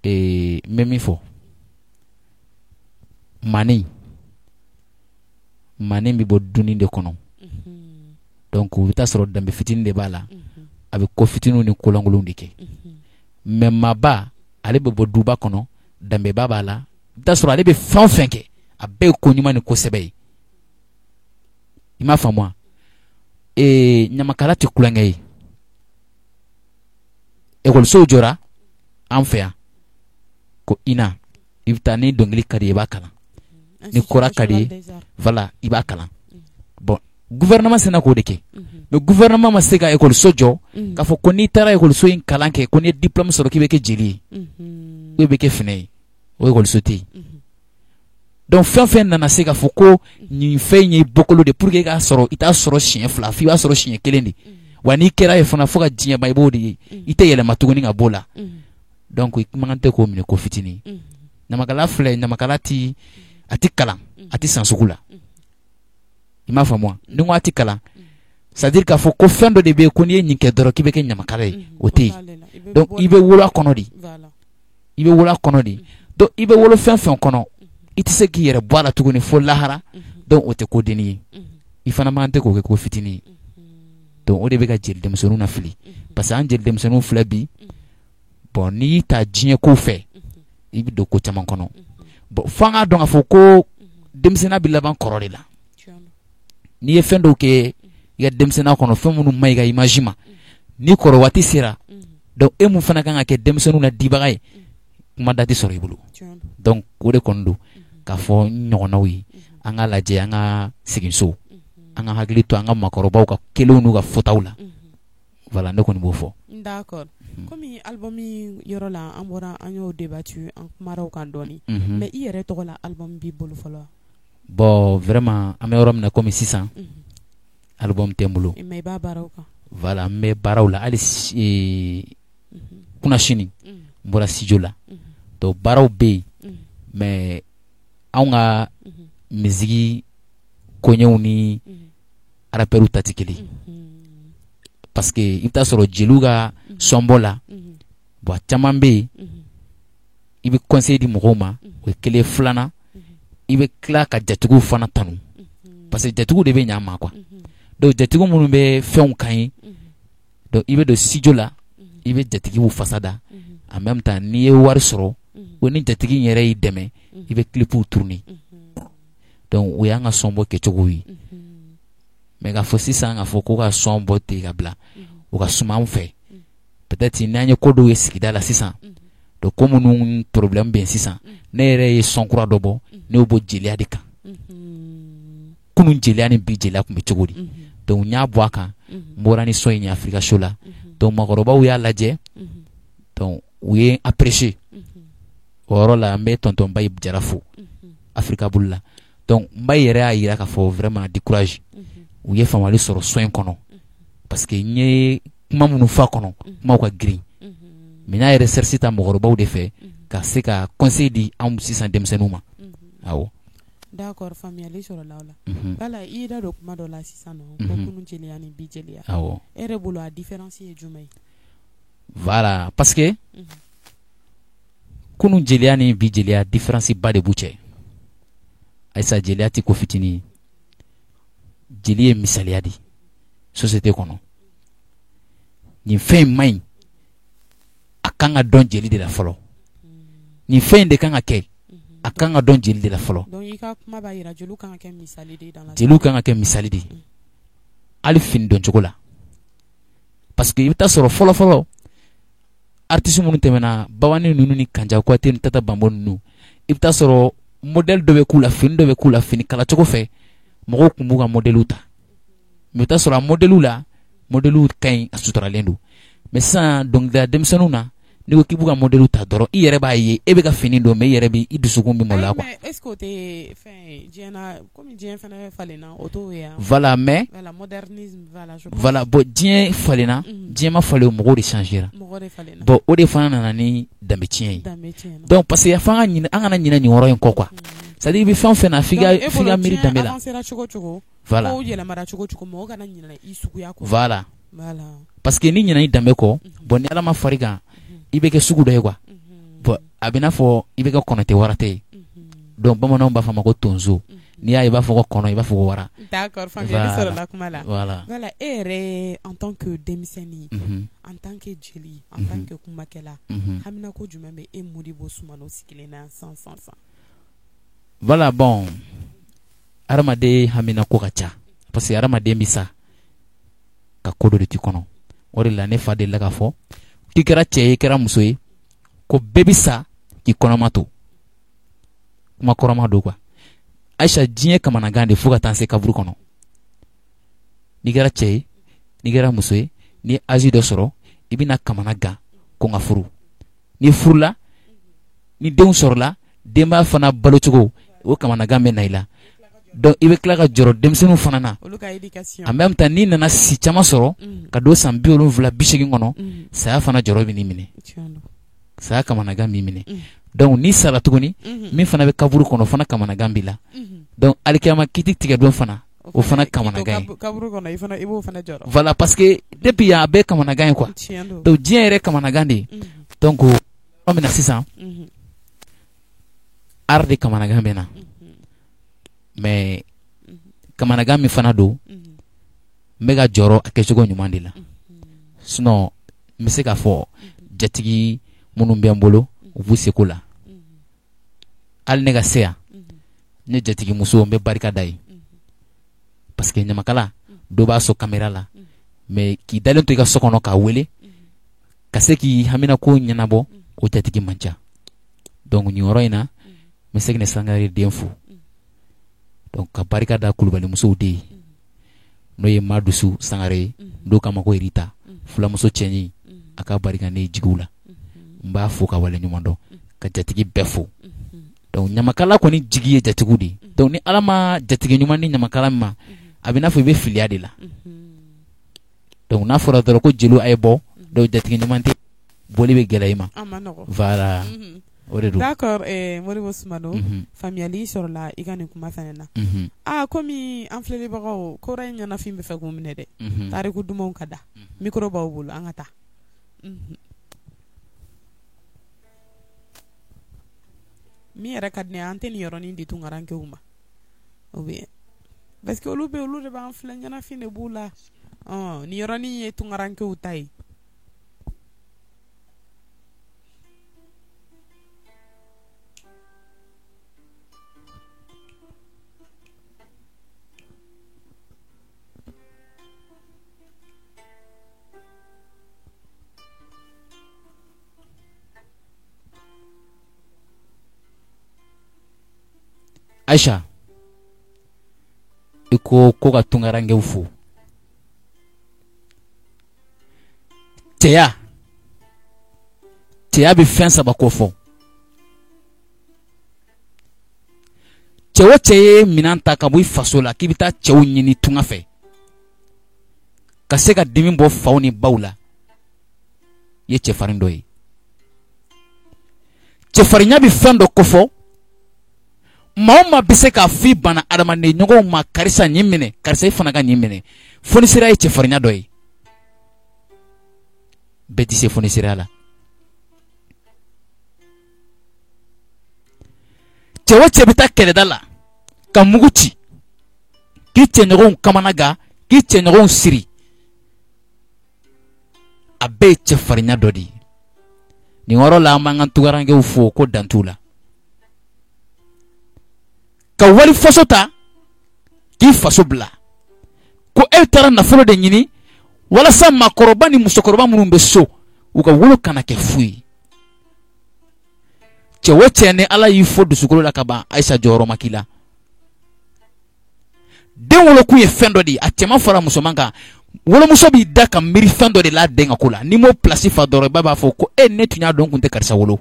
n bɛ min fɔ, manin manin bɛ bɔ dunni de kɔnɔ. Donc u bɛ taa sɔrɔ danbe fitinin de b'a la, a bɛ ko fitininw ni kolankolonw de kɛ. Mais maaba, ale bɛ bɔ duba kɔnɔ, danbeba b'a la, i bɛ taa sɔrɔ ale bɛ fɛn o fɛn kɛ, a bɛɛ ye ko ɲuman ni ko sɛbɛ ye. I m'a faamu wa? Ɲamakala tɛ tulonkɛ ye. Ekɔlisow jɔra an fɛ yan ko INA, i bɛ taa ni dɔnkili ka di i b'a kalan, ni kora ka di ye, voilà, i b'a kalan. Bon, gouvernement sena k'o de kɛ, mais gouvernement ma se ka ekɔliso jɔ k'a fɔ ko n'i taara ekɔliso in kalan kɛ, ko n'i ye diplôme sɔrɔ k'i bɛ kɛ jeli ye, ko i bɛ kɛ finɛ ye, o ekɔliso tɛ yen. Donc fɛn fɛn nana se k'a fɔ ko nin fɛn in ye bɔkolo de, pour que i k'a sɔrɔ, i t'a sɔrɔ siɲɛ fila, f'i b'a sɔrɔ siɲɛ kelen de. Wa n'i kɛra ye fana, fo ka diɲɛ ban, i b'o de ye, i tɛ yɛlɛma tuguni ka b'o la. Donc i man kan tɛ k'o minɛ ko fitinin. Ɲamakala filɛ, ɲamakala ti, a ti kalan, a ti san sugu la. I m'a faamu wa? Ni n ko a ti kalan, c'est à dire k'a fɔ ko fɛn dɔ de bɛ yen ko n'i ye nin kɛ dɔrɔn k'i bɛ kɛ ɲamakala ye, o tɛ yen. Donc i bɛ wolo a kɔnɔ de, i bɛ wolo a kɔnɔ de. Donc i bɛ wolo fɛn fɛn kɔnɔ, i tɛ se k'i yɛrɛ bɔ a la tuguni fo lahara. Donc o tɛ ko dennin ye, i fana man tɛ k'o kɛ ko fitinin ye. Donc o de bɛ ka jeli denmisɛnninw na fili, parce que an jeli denmisɛnninw filɛ bi, bon, n'i y'i ta diɲɛ ko fɛ, i bɛ don ko caman kɔnɔ. Bon, fo an k'a dɔn k'a fɔ ko denmisɛnninya bɛ laban kɔrɔ de la. N'i ye fɛn dɔw kɛ i ka denmisɛnninya kɔnɔ, fɛn minnu ma ɲi i ka image ma, ni kɔrɔ waati sera, donc e mun fana kan ka kɛ denmisɛnninw na dibaga ye, kuma da tɛ sɔrɔ i bolo. Donc o de kɔni don k'a fɔ n ɲɔgɔnnaw ye, an ka lajɛ, an ka segin so, an ka hakili to an ka maakɔrɔbaw ka kelenw n'u ka fɔtaw la. Voilà, ne kɔni b'o fɔ. D'accord, komi album yɔrɔ la, an bɔra, an y'o débattu, an kumara o kan dɔɔni, mais i yɛrɛ tɔgɔ la, album b'i bolo fɔlɔ? Bon, vraiment, an bɛ yɔrɔ min na komi sisan, album tɛ n bolo. Mais i b'a baaraw kan? Voilà, n bɛ baaraw la hali kunasini n bɔra studio la. Donc baaraw bɛ yen, mais anw ka musique koɲɛw ni rappeurs ta tɛ kelen, parce que i bɛ taa sɔrɔ jeliw ka son bɔ la, bon, a caman bɛ yen, i bɛ conseil di mɔgɔw ma, o ye kelen. Filanan, i bɛ tila ka jatigiw fana tanu, parce que jatigiw de bɛ ɲɛ a ma quoi. Donc jatigiw minnu bɛ fɛnw kan ye, donc i bɛ don studio la, i bɛ jatigiw fasa da. En même temps, n'i ye wari sɔrɔ o ni jatigi in yɛrɛ y'i dɛmɛ, i bɛ clipw tourner. Donc o y'an ka son bɔ kɛcogo ye. Mais k'a fɔ sisan, k'a fɔ ko ka son bɔ ten ka bila, o ka suma an fɛ. Peut-être n'an ye ko dɔw ye sigida la sisan, donc ko minnu problème bɛ yen sisan, ne yɛrɛ ye son kura dɔ bɔ, ne y'o bɔ jeliya de kan. Kunun jeliya ni bi jeliya tun bɛ cogo di? Donc n y'a bɔ a kan, n bɔra ni son in ye Africa Show la. Donc maakɔrɔbaw y'a lajɛ, donc u ye apprécier o yɔrɔ la. N bɛ tonton Bayi Jara fo Africa bolo la. Donc n ba yɛrɛ y'a jira k'a fɔ vraiment du courage, u ye faamuyali sɔrɔ son in kɔnɔ, parce que n ye kuma minnu fɔ a kɔnɔ, kumaw ka girin. Mais n y'a recherche ta mɔgɔkɔrɔbaw de fɛ ka se ka conseil di anw sisan denmisɛnninw ma, awɔ. D'accord, faamuyali sɔrɔla o la. Voilà, i y'i da don kuma dɔ la sisan nɔ, ko kunun jeliya ni bi jeliya. Awɔ. E yɛrɛ bolo, a différence ye jumɛn ye? Voilà, parce que kunun jeliya ni bi jeliya, différence ba de b'u cɛ. Ayisa, jeliya tɛ ko fitinin ye. Jeli ye misaliya de société kɔnɔ. Nin fɛn in man ɲi, a kan ka dɔn jeli de la fɔlɔ. Nin fɛn in de kan ka kɛ, a kan ka dɔn jeli de la fɔlɔ. Donc i ka kuma b'a jira jeliw kan ka kɛ misali de ye dans la Jeliw kan ka kɛ misali de ye, hali fini dɔncogo la, parce que i bɛ taa sɔrɔ fɔlɔ fɔlɔ, artiste minnu tɛmɛna, Babani ninnu ni Kanja Kuyate ni Tata Banbo ninnu, i bɛ taa sɔrɔ modèle dɔ bɛ k'u la, fini dɔ bɛ k'u la, fini kalacogo fɛ, mɔgɔw tun b'u ka modèle ta. Mais i bɛ taa sɔrɔ a modèle la, modèle ka ɲi, a suturalen don. Mais sisan, dɔnkilida denmisɛnninw na, n'i ko k'i b'u ka modèle ta dɔrɔn, i yɛrɛ b'a ye e bɛ ka fini don, mais i yɛrɛ b'i dusukun bɛ maloya quoi. Mais est-ce que o tɛ fɛn ye diɲɛ na, komi diɲɛ fana falenna, o t'o ye wa? Voilà, mais Voilà, modernisme, voilà, je pense. Voilà, bon, diɲɛ falenna, diɲɛ ma falen, mɔgɔw de changera. Mɔgɔ de falenna. Bon, o de fana nana ni danbe tiɲɛ ye. Danbe tiɲɛna. Donc parce que f'an ka ɲinɛ, an kana ɲinɛ nin yɔrɔ in kɔ quoi. C'est à dire, i bɛ fɛn o fɛn na, f'i ka Donc e f'i ka bolo, miiri diɲɛ danbe la. avancera cogo o cogo, Voilà. kow yɛlɛmara cogo o cogo, mɔgɔ kana ɲinɛ i suguya kɔ. Voilà. Voilà. Parce que ni ɲinɛ i danbe kɔ, bon, ni Ala ma far'i kan, i bɛ kɛ sugu dɔ ye quoi. Bon, a bɛ n'a fɔ i bɛ kɛ kɔnɔ tɛ wara tɛ ye. Donc bamananw b'a fɔ a ma ko tonso. N'i y'a ye, i b'a fɔ ko kɔnɔ, i b'a fɔ ko wara. D'accord, faamuyali Voilà. sɔrɔla kuma la. Voilà. Voilà, e yɛrɛ, en tant que denmisɛnnin, en tant que jeli, en tant que kumakɛla, haminako jumɛn bɛ e Modibo Sumano sigilen na san san san? Voilà, bon, hadamaden hamina ko ka ca, parce que hadamaden bɛ sa ka ko dɔ de t'i kɔnɔ. O de la ne fa delila k'a fɔ k'i kɛra cɛ ye, i kɛra muso ye, ko bɛɛ bɛ sa k'i kɔnɔma to. Kuma kɔrɔma don quoi. Ayisa, diɲɛ kamanagan de fo ka taa se kaburu kɔnɔ. N'i kɛra cɛ ye, n'i kɛra muso ye, n'i ye âge dɔ sɔrɔ, i bɛna kamana gan ko n ka furu. N'i furula, ni denw sɔrɔla, denbaya fana balocogo, o kamanagan bɛ na i la. Donc i bɛ tila ka jɔrɔ denmisɛnninw fana na. Olu ka éducation. En même temps, n'i nana si caman sɔrɔ, ka don san 70, 80 kɔnɔ, saya fana jɔrɔ bɛ n'i minɛ. Tiɲɛ don. Saya kamanagan b'i minɛ. Donc n'i sara tuguni, min fana bɛ kaburu kɔnɔ, o fana kamanagan b'i la. Donc alikiyama kiti tigɛ don fana, o fana kamanagan ye. Kaburu kɔnɔ, i fana i b'o fana jɔrɔ. Voilà, parce que depuis yan, a bɛɛ kamanagan ye quoi. Tiɲɛ don. Donc diɲɛ yɛrɛ kamanagan de ye. Donc yɔrɔ min na sisan, art de kamanagan bɛ na, mais kamanagan min fana don, n bɛ ka jɔrɔ a kɛcogo ɲuman de la. Sinon n bɛ se k'a fɔ jatigi minnu bɛ n bolo, u b'u seko la. Hali ne ka se yan, ne jatigi muso, n bɛ barika da ye, parce que ɲamakala Dɔ b'a sɔn kamera la, mais k'i dalen to i ka so kɔnɔ k'a wele ka se k'i haminako ɲɛnabɔ, o jatigi man ca. Donc nin yɔrɔ in na, n bɛ Sɛkinɛ Sangare den fo, donc ka barika da Kulubalimusow den ye, n'o ye Madusu Sangare ye, n'o k'a ma ko Rita fulamuso cɛɲi, a ka barika ne jigiw la. N b'a fo ka wale ɲuman dɔn, ka jatigi bɛɛ fo. Donc ɲamakala kɔni jigi ye jatigiw de ye. Donc ni Ala ma jatigi ɲuman di ɲamakala min ma, a bɛ n'a fɔ i bɛ filiya de la. Donc n'a fɔra dɔrɔn ko jeliw a ye bɔ, donc jatigi ɲuman tɛ, bɔli bɛ gɛlɛya i ma. Voilà, o de don. D'accord, Modibo Sumano, faamuyali sɔrɔla i ka nin kuma fana na. Aa, komi an filɛlibagaw kora in ɲɛnafin bɛ fɛ k'u minɛ dɛ, tariku dumanw ka da, micro b'aw bolo, an ka taa. Min yɛrɛ ka di ne ye, an tɛ nin yɔrɔnin di tunkarankew ma, ou bien parce que olu bɛ, olu de b'an filɛ, ɲɛnafin de b'u la. Nin yɔrɔnin ye tunkarankew ta ye. Aisha, i ko ko ka tunkarankew fo. Cɛya, cɛya bɛ fɛn saba ko fɔ. Cɛ o cɛ ye minɛn ta ka bɔ i faso la k'i bɛ taa cɛw ɲini tunga fɛ ka se ka dimi bɔ faw ni baw la, i ye cɛfarin dɔ ye. Cɛfarinya bɛ fɛn dɔ kofɔ. Maa o maa bɛ se k'a fɔ i banna adamaden ɲɔgɔnw ma, karisa nin minɛ, karisa i fana ka nin minɛ. Fonisira ye cɛfarinya dɔ ye. Bɛɛ tɛ se fonisira la. Cɛ o cɛ bɛ taa kɛlɛda la ka mugu ci k'i cɛɲɔgɔnw kamanagan, k'i cɛɲɔgɔnw siri, a bɛɛ ye cɛfarinya dɔ de ye. Nin yɔrɔ la, an b'an ka tunkarankew fo ko dan t'u la. Ka wali faso ta k'i faso bila, ko e taara nafolo de ɲini walasa maakɔrɔba ni musokɔrɔba minnu bɛ so, u ka wolo kana kɛ fu ye. Cɛ o cɛ, ni Ala y'i fɔ dusukolo la ka ban, Ayisa, jɔyɔrɔ ma k'i la. Den wolokun ye fɛn dɔ de ye, a cɛman fara musoman kan. Wolomuso b'i da ka miiri fɛn dɔ de la den ka ko la. N'i m'o pilasi fa dɔrɔn, i ba b'a fɔ ko e, ne tun y'a dɔn kun tɛ karisa wolo.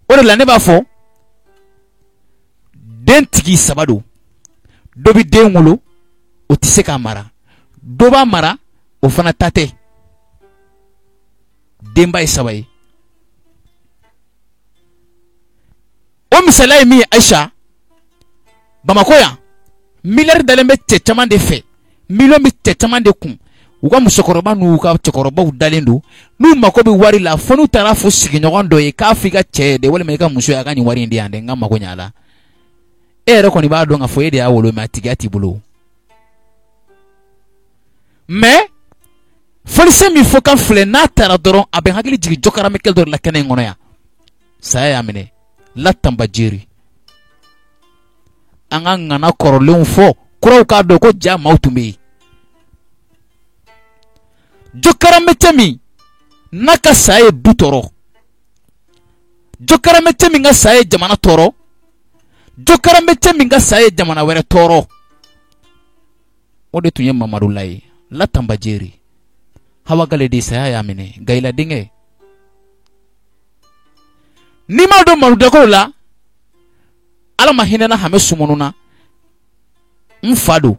O de la ne b'a fɔ, den tigi saba don. Dɔ bɛ den wolo, o tɛ se k'a mara. Dɔ b'a mara, o fana ta tɛ. Denba ye saba ye. O misaliya ye min ye, Ayisa, Bamakɔ yan, miliyari dalen bɛ cɛ caman de fɛ, miliyɔn bɛ cɛ caman de kun. U ka musokɔrɔba n'u ka cɛkɔrɔbaw dalen don. N'u mako bɛ wari la, fo n'u taara fo sigiɲɔgɔn dɔ ye k'a fɔ i ka cɛ ye dɛ, walima i ka muso ye, a ka nin wari in di yan dɛ, n ka mako ɲ'a la. E yɛrɛ kɔni b'a dɔn k'a fɔ e de y'a wolo, mais a tigiya t'i bolo. Mais fɔlisen min fɔ kan filɛ, n'a taara dɔrɔn, a bɛ hakili jigin jɔkaramɛkɛ dɔ de la kɛnɛ in kɔnɔ yan. Saya y'a minɛ latamba jeri. An ka ŋana kɔrɔlenw fɔ kuraw k'a dɔn ko ja maaw tun bɛ yen. Jɔkaramɛcɛ min n'a ka saya ye du tɔɔrɔ, jɔkaramɛcɛ min ka saya ye jamana tɔɔrɔ, jɔkaramɛcɛ min ka saya ye jamana wɛrɛ tɔɔrɔ, o de tun ye Mamadu Laye latamba jeri. Hawa Gale de saya y'a minɛ, Gayila denkɛ. N'i m'a dɔn maludakɔw la, Ala ma hinɛna Hamɛ Sumunu na, n fa don,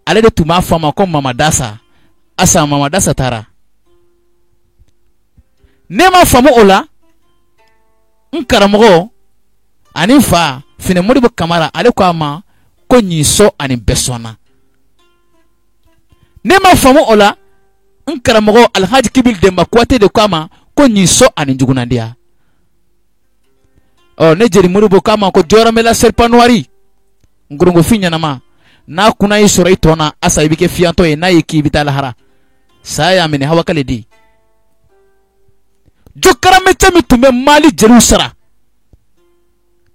ale de tun b'a fɔ a ma ko Mamadasa. Asa Mamadasa taara. Ne ma faamu o la, n karamɔgɔ ani n fa Finɛ Modibo Kamara, ale ko a ma ko ɲinsɔ ani bɛɛ sɔnna. Ne ma faamu o la, n karamɔgɔ Alhaji Kibili Denba Kuwate de ko a ma ko ɲinsɔ ani jugunandiya. Ɔ, ne jeli Modibo k'a ma ko jɔyɔrɔmɛla serpent noir, nkorongo ɲɛnama, n'a kunna y'i sɔrɔ i tɔn na, asa i bɛ kɛ fiyantɔ ye, n'a y'i k'i bɛ taa lahara. Saya y'a minɛ, Hawa Kale di. Jɔkaramɛcɛ min tun bɛ Mali jeliw sara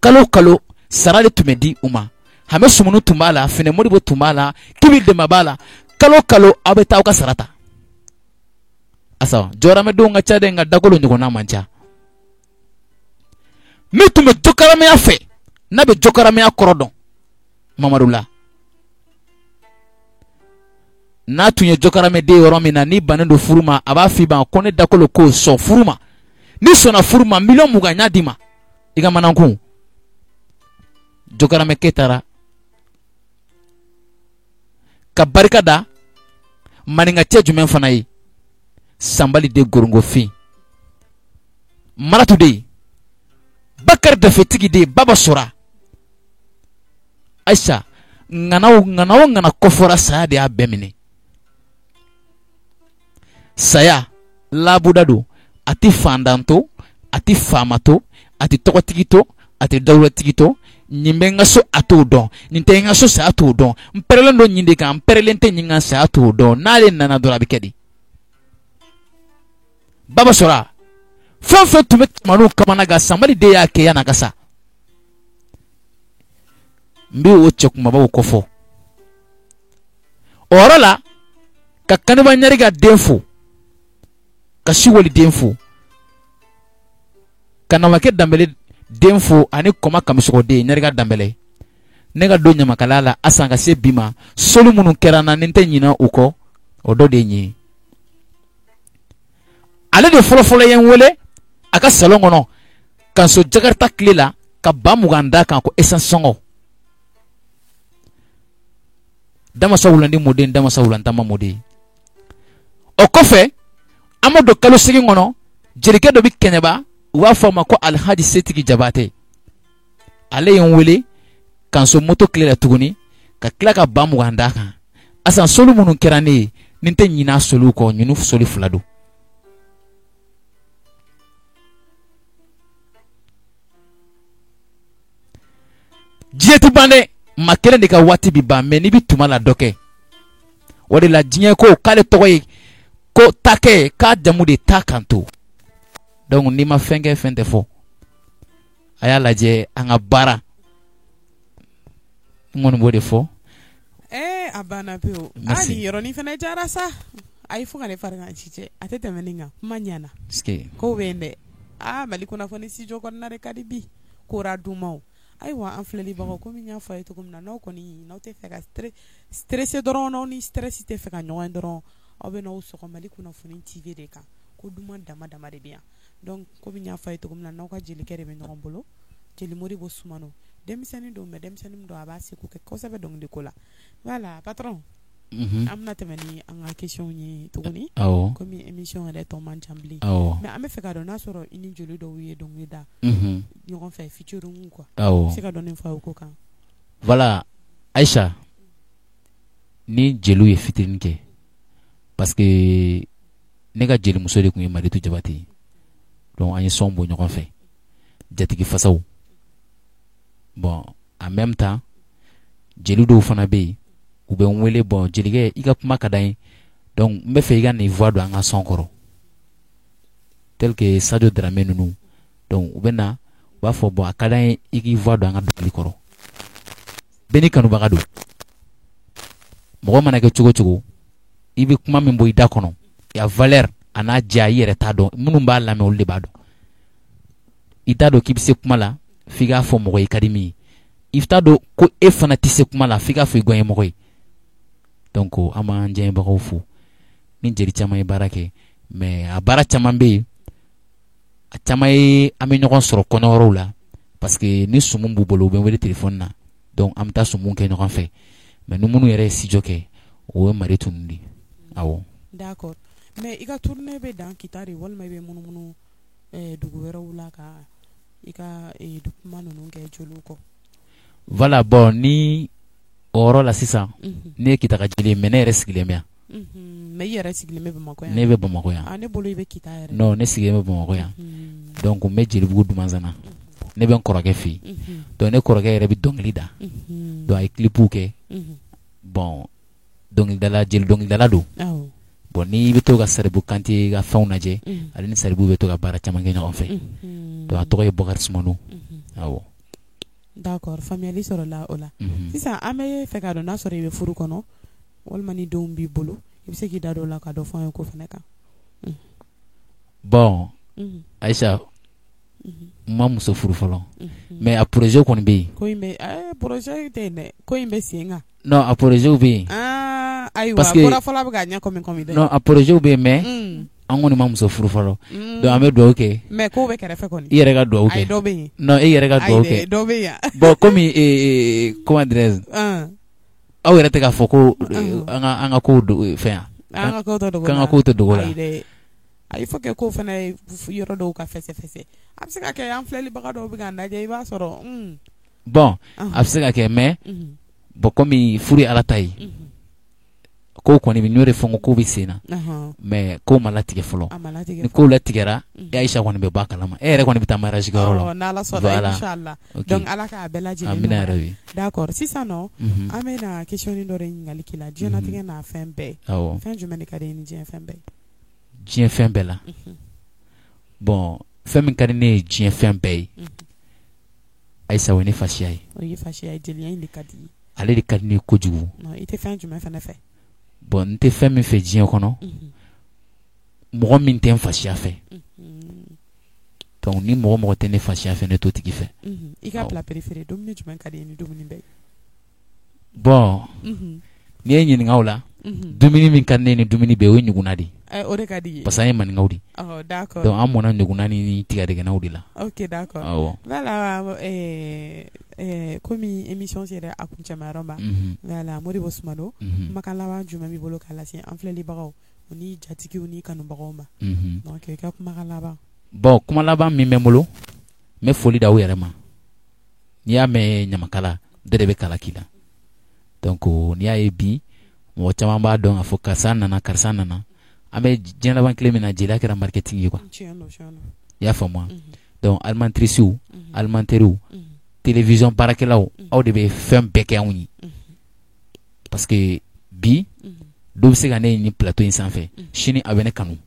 kalo kalo, sara de tun bɛ di u ma. Hame Sumunu tun b'a la, Finɛ Modibo tun b'a la, Kibi Denba b'a la. Kalo kalo aw bɛ taa aw ka sara ta. Asa jɔramɛdenw ka ca dɛ, nka dakolo ɲɔgɔnna man ca. Min tun bɛ jokaramɛya fɛ, n'a bɛ jokaramɛya kɔrɔ dɔn Mamadu la, n'a tun ye jokaramɛden yɔrɔ min na, n'i bannen don furu ma, a b'a f'i ma ko ne dakolo ko sɔn furu ma. N'i sɔnna furu ma, miliyɔn 20 n y'a d'i ma i ka manankun. Jokaramɛkɛ taara ka barika da maninkacɛ jumɛn fana ye, Sanbali de Gorongofin, Maratu de, Bakari Dafetigi de, Baba Sora. Ayisa, ŋana o ŋana o ŋana kɔfɔra, saya de y'a bɛɛ minɛ. Saya labuda don, a tɛ fantan to, a tɛ faama to, a tɛ tɔgɔtigi to, a tɛ dawulatigi to. Nin bɛ n ka so, a t'o dɔn, nin tɛ n ka so, saya t'o dɔn. N pɛrɛlen don nin de kan, n pɛrɛlen tɛ nin kan, saya t'o dɔn. N'ale nana dɔrɔn, a bɛ kɛ di? Baba Sora, fɛn o fɛn tun bɛ cɛmanninw kamana gan, Sanbali de y'a kɛ yan'a ka sa. N bɛ o cɛ kunbabaw kɔfɔ o yɔrɔ la, ka Kaniba Ɲariga den fo, ka Siwali den fo, ka Namakɛ Danbɛlɛ den fo, ani Kɔma Kamisɔgɔ den Ɲariga Danbɛlɛ. Ne ka don ɲamakalaya la, Asan, ka se bi ma, soli minnu kɛra n na ni n tɛ ɲinɛ u kɔ, o dɔ de ye nin ye. Ale de fɔlɔfɔlɔ ye n wele a ka salon kɔnɔ ka n so Jakarta tile la, ka 20 000 d'a kan ko essence sɔngɔ. Damasa wulandi mɔden, damasa wulantama mɔden. O kɔfɛ, an ma don kalo 8 kɔnɔ, jelikɛ dɔ bɛ Kɛɲɛba, u b'a fɔ a ma ko Alhaji Setigi Jabatɛ. Ale ye n wele ka n so moto tile la tuguni, ka tila ka 20 000 d'a kan. Asan, soli minnu kɛra ne ye ni n tɛ ɲinɛ a soliw kɔ, ninnu soli fila don. Diɲɛ tɛ ban dɛ, maa kelen de ka waati bi ban, mais n'i bɛ tuma la dɔ kɛ. O de la diɲɛ ko k'ale tɔgɔ ye ko takɛ, k'a jamu de ta kan to. Donc n'i ma fɛn kɛ, fɛn tɛ fɔ. A y'a lajɛ an ka baara, n kɔni b'o de fɔ. Ee, a banna pewu. Aa, nin yɔrɔnin fana diyara sa. Ayi, fo ka ne farigan ci cɛ, a tɛ tɛmɛ nin kan. Kuma ɲɛna, ko bɛ yen dɛ. Aa, Mali kunnafoni studio kɔnɔna de ka di bi kora dumaw. Ayiwa, an filɛlibagaw, komi n y'a fɔ a ye cogo min na, n'aw kɔni n'aw tɛ fɛ ka stressé dɔrɔn, n'aw ni stress tɛ fɛ ka ɲɔgɔn ye dɔrɔn, aw bɛ n'aw sɔgɔ Mali kunnafoni TV de kan. Ko duman dama dama de bɛ yan. Donc komi n y'a fɔ a ye cogo min na, n'aw ka jelikɛ de bɛ ɲɔgɔn bolo, jeli Modibo Sumano. Denmisɛnnin don, mais denmisɛnnin don, a b'a seko kɛ kosɛbɛ dɔnkili ko la. Voilà patron, an bɛna tɛmɛ ni an ka question ye tuguni, komi émission yɛrɛ tɔ man ca bilen. Mais an bɛ fɛ k'a dɔn n'a sɔrɔ i ni jeli dɔw ye dɔnkili da ɲɔgɔn fɛ, featuring quoi. I bɛ se ka dɔɔnin fɔ o ko kan? Voilà Aïcha, ni jeliw ye featuring kɛ, parce que ne ka jelimuso de tun ye Maritu Jabate ye. Donc an ye son bɔ ɲɔgɔn fɛ, Jatigi Fasaw. Bon, en même temps, jeli dɔw fana bɛ yen, u bɛ n wele: bon jelikɛ, i ka kuma ka d'an ye, donc n bɛ fɛ i ka nin voix don an ka son kɔrɔ, tel que Sadio Dramé ninnu. Donc u bɛ na, u b'a fɔ: bon, a ka d'an ye i k'i voix don an ka dɔnkili kɔrɔ. Bɛɛ n'i kanubaga don. Mɔgɔ mana kɛ cogo cogo, i bɛ kuma min bɔ i da kɔnɔ, a valeur a n'a diya, i yɛrɛ t'a dɔn. Minnu b'a lamɛn, olu de b'a dɔn. I t'a dɔn k'i bɛ se kuma la f'i k'a fɔ mɔgɔ ye ka di min ye. I t'a dɔn ko e fana tɛ se kuma la f'i k'a fɔ i gɔɲɛmɔgɔ ye. Donc an b'an diɲɛbagaw fo. Ni jeli caman ye baara kɛ, mais a baara caman bɛ yen, a caman ye an bɛ ɲɔgɔn sɔrɔ kɔɲɔyɔrɔw la, parce que ni sumu b'u bolo, u bɛ n wele téléphone na, donc an bɛ taa sumu kɛ ɲɔgɔn fɛ. Mais ni minnu yɛrɛ ye studio kɛ, o ye Maritu ninnu de ye, awɔ. D'accord, mais i ka tournée bɛ dan Kita de, walima i bɛ munumunu dugu wɛrɛw la ka i ka kuma ninnu kɛ jeliw kɔ? Voilà, bon, ni o yɔrɔ la sisan, ne ye Kita ka jeli ye, mais ne yɛrɛ sigilen bɛ yan. Mais i yɛrɛ sigilen bɛ Bamakɔ yan? Ne bɛ Bamakɔ yan. Ah, ne bolo i bɛ Kita yɛrɛ. Non, ne sigilen bɛ Bamakɔ yan. Donc n bɛ Jelibugu Dumanzana, ne bɛ n kɔrɔkɛ fɛ yen. Donc ne kɔrɔkɛ yɛrɛ bɛ dɔnkili da, donc a ye clipw kɛ. Bon, dɔnkilidala, jeli dɔnkilidala don. Bon, n'i bɛ to ka Saribu Kante ka fɛnw lajɛ, ale ni Saribu bɛ to ka baara caman kɛ ɲɔgɔn fɛ. Donc a tɔgɔ ye Bɔkari Sumano, awɔ. D'accord, faamuyali sɔrɔla o la. Sisan an bɛ fɛ k'a dɔn n'a sɔrɔ i bɛ furu kɔnɔ walima ni denw b'i bolo, i bɛ se k'i da don o la ka dɔ fɔ an ye ko fana kan. Bon, Ayisa, n ma muso furu fɔlɔ, mais a projet kɔni bɛ yen. Ko in bɛ projet tɛ yen dɛ, ko in bɛ sen kan. Non, a projet bɛ yen. Aa ayiwa, parce que fɔlɔ bɛ ka ɲɛ kɔmi kɔmi dɛ. Non, a projet bɛ yen, mais an kɔni ma muso furu fɔlɔ. Donc an bɛ dugawu kɛ. Mais ko bɛ kɛrɛfɛ kɔni. I yɛrɛ ka dugawu kɛ. Ayi, dɔ bɛ yen. Non, e yɛrɛ ka dugawu kɛ. Dɔ bɛ yan. Bon, comme comment dirais-je, aw yɛrɛ tɛ k'a fɔ ko an ka kow fɛn yan. An ka kow tɛ dogo la. K'an ka kow tɛ dogo la. Ayi dɛ. Il faut que ko fana yɔrɔ dɔw ka fɛsɛfɛsɛ. A bɛ se ka kɛ an filɛlibaga dɔw bɛ k'an lajɛ, i b'a sɔrɔ. Bon, a bɛ se ka kɛ, mais bon, comme furu ye Ala ta ye. Ko kɔni n y'o de fɔ, n ko ko bɛ sen na, mais ko ma latigɛ fɔlɔ. Ni ko latigɛra, e Ayisa kɔni bɛ bɔ a kalama, e yɛrɛ kɔni bɛ taa mariage kɛyɔrɔ la. N'Ala sɔnna, inchallah. Donc Ala k'a bɛɛ lajɛlen amina yarabi. D'accord, sisan nɔ an bɛna question dɔ de ɲininkali k'i la, diɲɛlatigɛ n'a fɛn bɛɛ. Fɛn jumɛn de ka di i ye ni diɲɛ fɛn bɛɛ ye? Diɲɛ fɛn bɛɛ la, bon, fɛn min ka di ne ye diɲɛ fɛn bɛɛ ye, Ayisa, o ye ne fasiya ye. O ye fasiya ye, jeliya in de ka di i ye. Ale de ka di ne ye kojugu. I tɛ fɛn jumɛn fana fɛ? Bon, n tɛ fɛn min fɛ diɲɛ kɔnɔ, mɔgɔ min tɛ n fasiya fɛ. Donc ni mɔgɔ mɔgɔ tɛ ne fasiya fɛ, ne t'o tigi fɛ. I ka plat préféré, dumuni jumɛn ka di i ye ni dumuni bɛɛ ye? Bon, n'i ye ɲininka o la, dumuni min ka di ne ni dumuni bɛɛ, o ye ɲugunna de ye. O de ka di i ye. Parce que an ye maninkaw de ye. D'accord. Donc an mɔnna ɲugunna ni tigadɛgɛnaw de la. Ok, d'accord. Awɔ. Voilà, komi émission sera a kuncɛmayɔrɔ ma. Voilà, Modibo Sumano, kumakan laban jumɛn b'i bolo k'a lase an filɛlibagaw ni jatigiw ni kanubagaw ma? Donc i ka kumakan laban. Bon, kuma laban min bɛ n bolo, n bɛ foli d'aw yɛrɛ ma. N'i y'a mɛn ɲamakala, dɔ de bɛ kala k'i la. Donc n'i y'a ye bi, mɔgɔ caman b'a dɔn k'a fɔ karisa nana, karisa nana. An bɛ diɲɛ laban tile min na, jeliya kɛra marketing ye quoi. I y'a faamu wa? Donc animatrices, animateurs, télévision baarakɛlaw, aw de bɛ fɛn bɛɛ kɛ anw ye. Parce que bi, dɔw bɛ se ka ne ye nin plateau in sanfɛ, sini a bɛ ne kanu.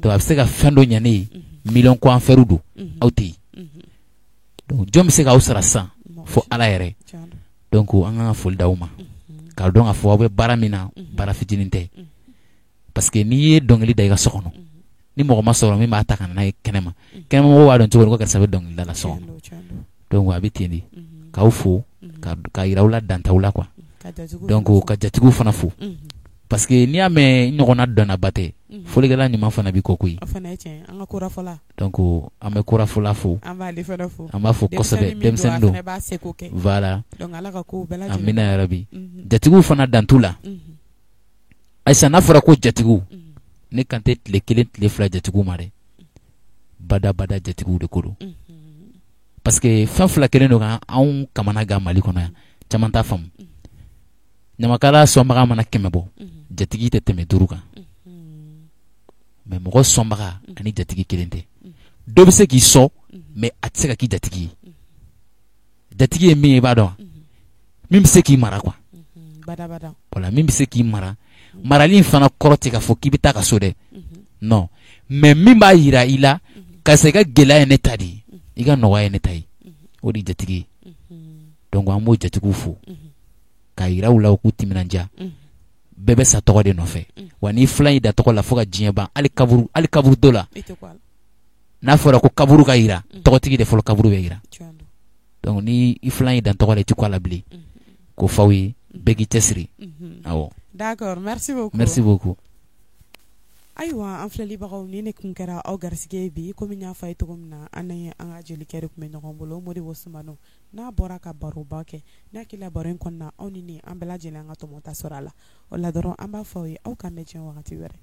Donc a bɛ se ka fɛn dɔ ɲɛ ne ye, million ko affaire don, aw tɛ yen. Donc jɔn bɛ se k'aw sara sisan fo Ala yɛrɛ. Donc an kan ka foli d'aw ma, k'a dɔn k'a fɔ aw bɛ baara min na, baara fitinin tɛ. Parce que n'i ye dɔnkili da i ka so kɔnɔ, ni mɔgɔ ma sɔrɔ min b'a ta ka na n'a ye kɛnɛma, kɛnɛmamɔgɔw b'a dɔn cogo di ko karisa bɛ dɔnkili da la so kɔnɔ. Donc a bɛ ten de, k'aw fo, k'a yira aw la dan t'aw la quoi. Donc ka jatigiw fana fo. Parce que n'i y'a mɛn ɲɔgɔnna dɔnnaba tɛ, fɔlikɛla ɲuman fana b'i kɔ koyi. Donc an bɛ korafɔla fo, an b'a fo kosɛbɛ, denmisɛnnin don. Voilà, amina yarabi. Jatigiw fana dan t'u la. Ayisa, n'a fɔra ko jatigiw, ne kan tɛ tile kelen tile fila jatigiw ma dɛ, badabada jatigiw de ko don. Parce que fɛn fila kelen don ka anw kamana gan Mali kɔnɔ yan, caman t'a faamu. Ɲamakala sɔnbaga mana 100 bɔ, jatigi tɛ tɛmɛ 5 kan. Mais mɔgɔ sɔnbaga ani jatigi kelen tɛ. Dɔ bɛ se k'i sɔn, mais a tɛ se ka k'i jatigi ye. Jatigi ye min ye, i b'a dɔn, min bɛ se k'i mara quoi. Voilà, min bɛ se k'i mara. Marali in fana kɔrɔ tɛ k'a fɔ k'i bɛ taa ka so dɛ. Non, mais min b'a yira i la, karisa i ka gɛlɛya ye ne ta de ye, i ka nɔgɔya ye ne ta ye, o de ye jatigi ye. Donc an b'o jatigiw fo, k'a yira u la u k'u timinandiya. Bɛɛ bɛ sa tɔgɔ de nɔfɛ. Wa n'i filan y'i da tɔgɔ la fo ka diɲɛ ban, hali kaburu dɔ la, n'a fɔra ko kaburu ka yira, tɔgɔtigi de fɔlɔ kaburu bɛ yira. Donc ni i filan y'i da tɔgɔ la, i tɛ kɔ a la bilen. K'o f'aw ye, bɛɛ k'i cɛsiri. Awɔ. D'accord, merci beaucoup. Merci beaucoup. Ayiwa, an filɛlibagaw, ni ne tun kɛra aw garisɛgɛ ye bi, komi n y'a fɔ a ye cogo min na, an ni an ka jelikɛ de tun bɛ ɲɔgɔn bolo, Modibo Sumano. N'a bɔra ka baroba kɛ, n'a hakili la baro in kɔnɔna, aw ni ne, an bɛɛ lajɛlen an ka tɔmɔta sɔrɔ a la. O la dɔrɔn an b'a fɔ aw ye, aw k'an bɛn diɲɛ wagati wɛrɛ.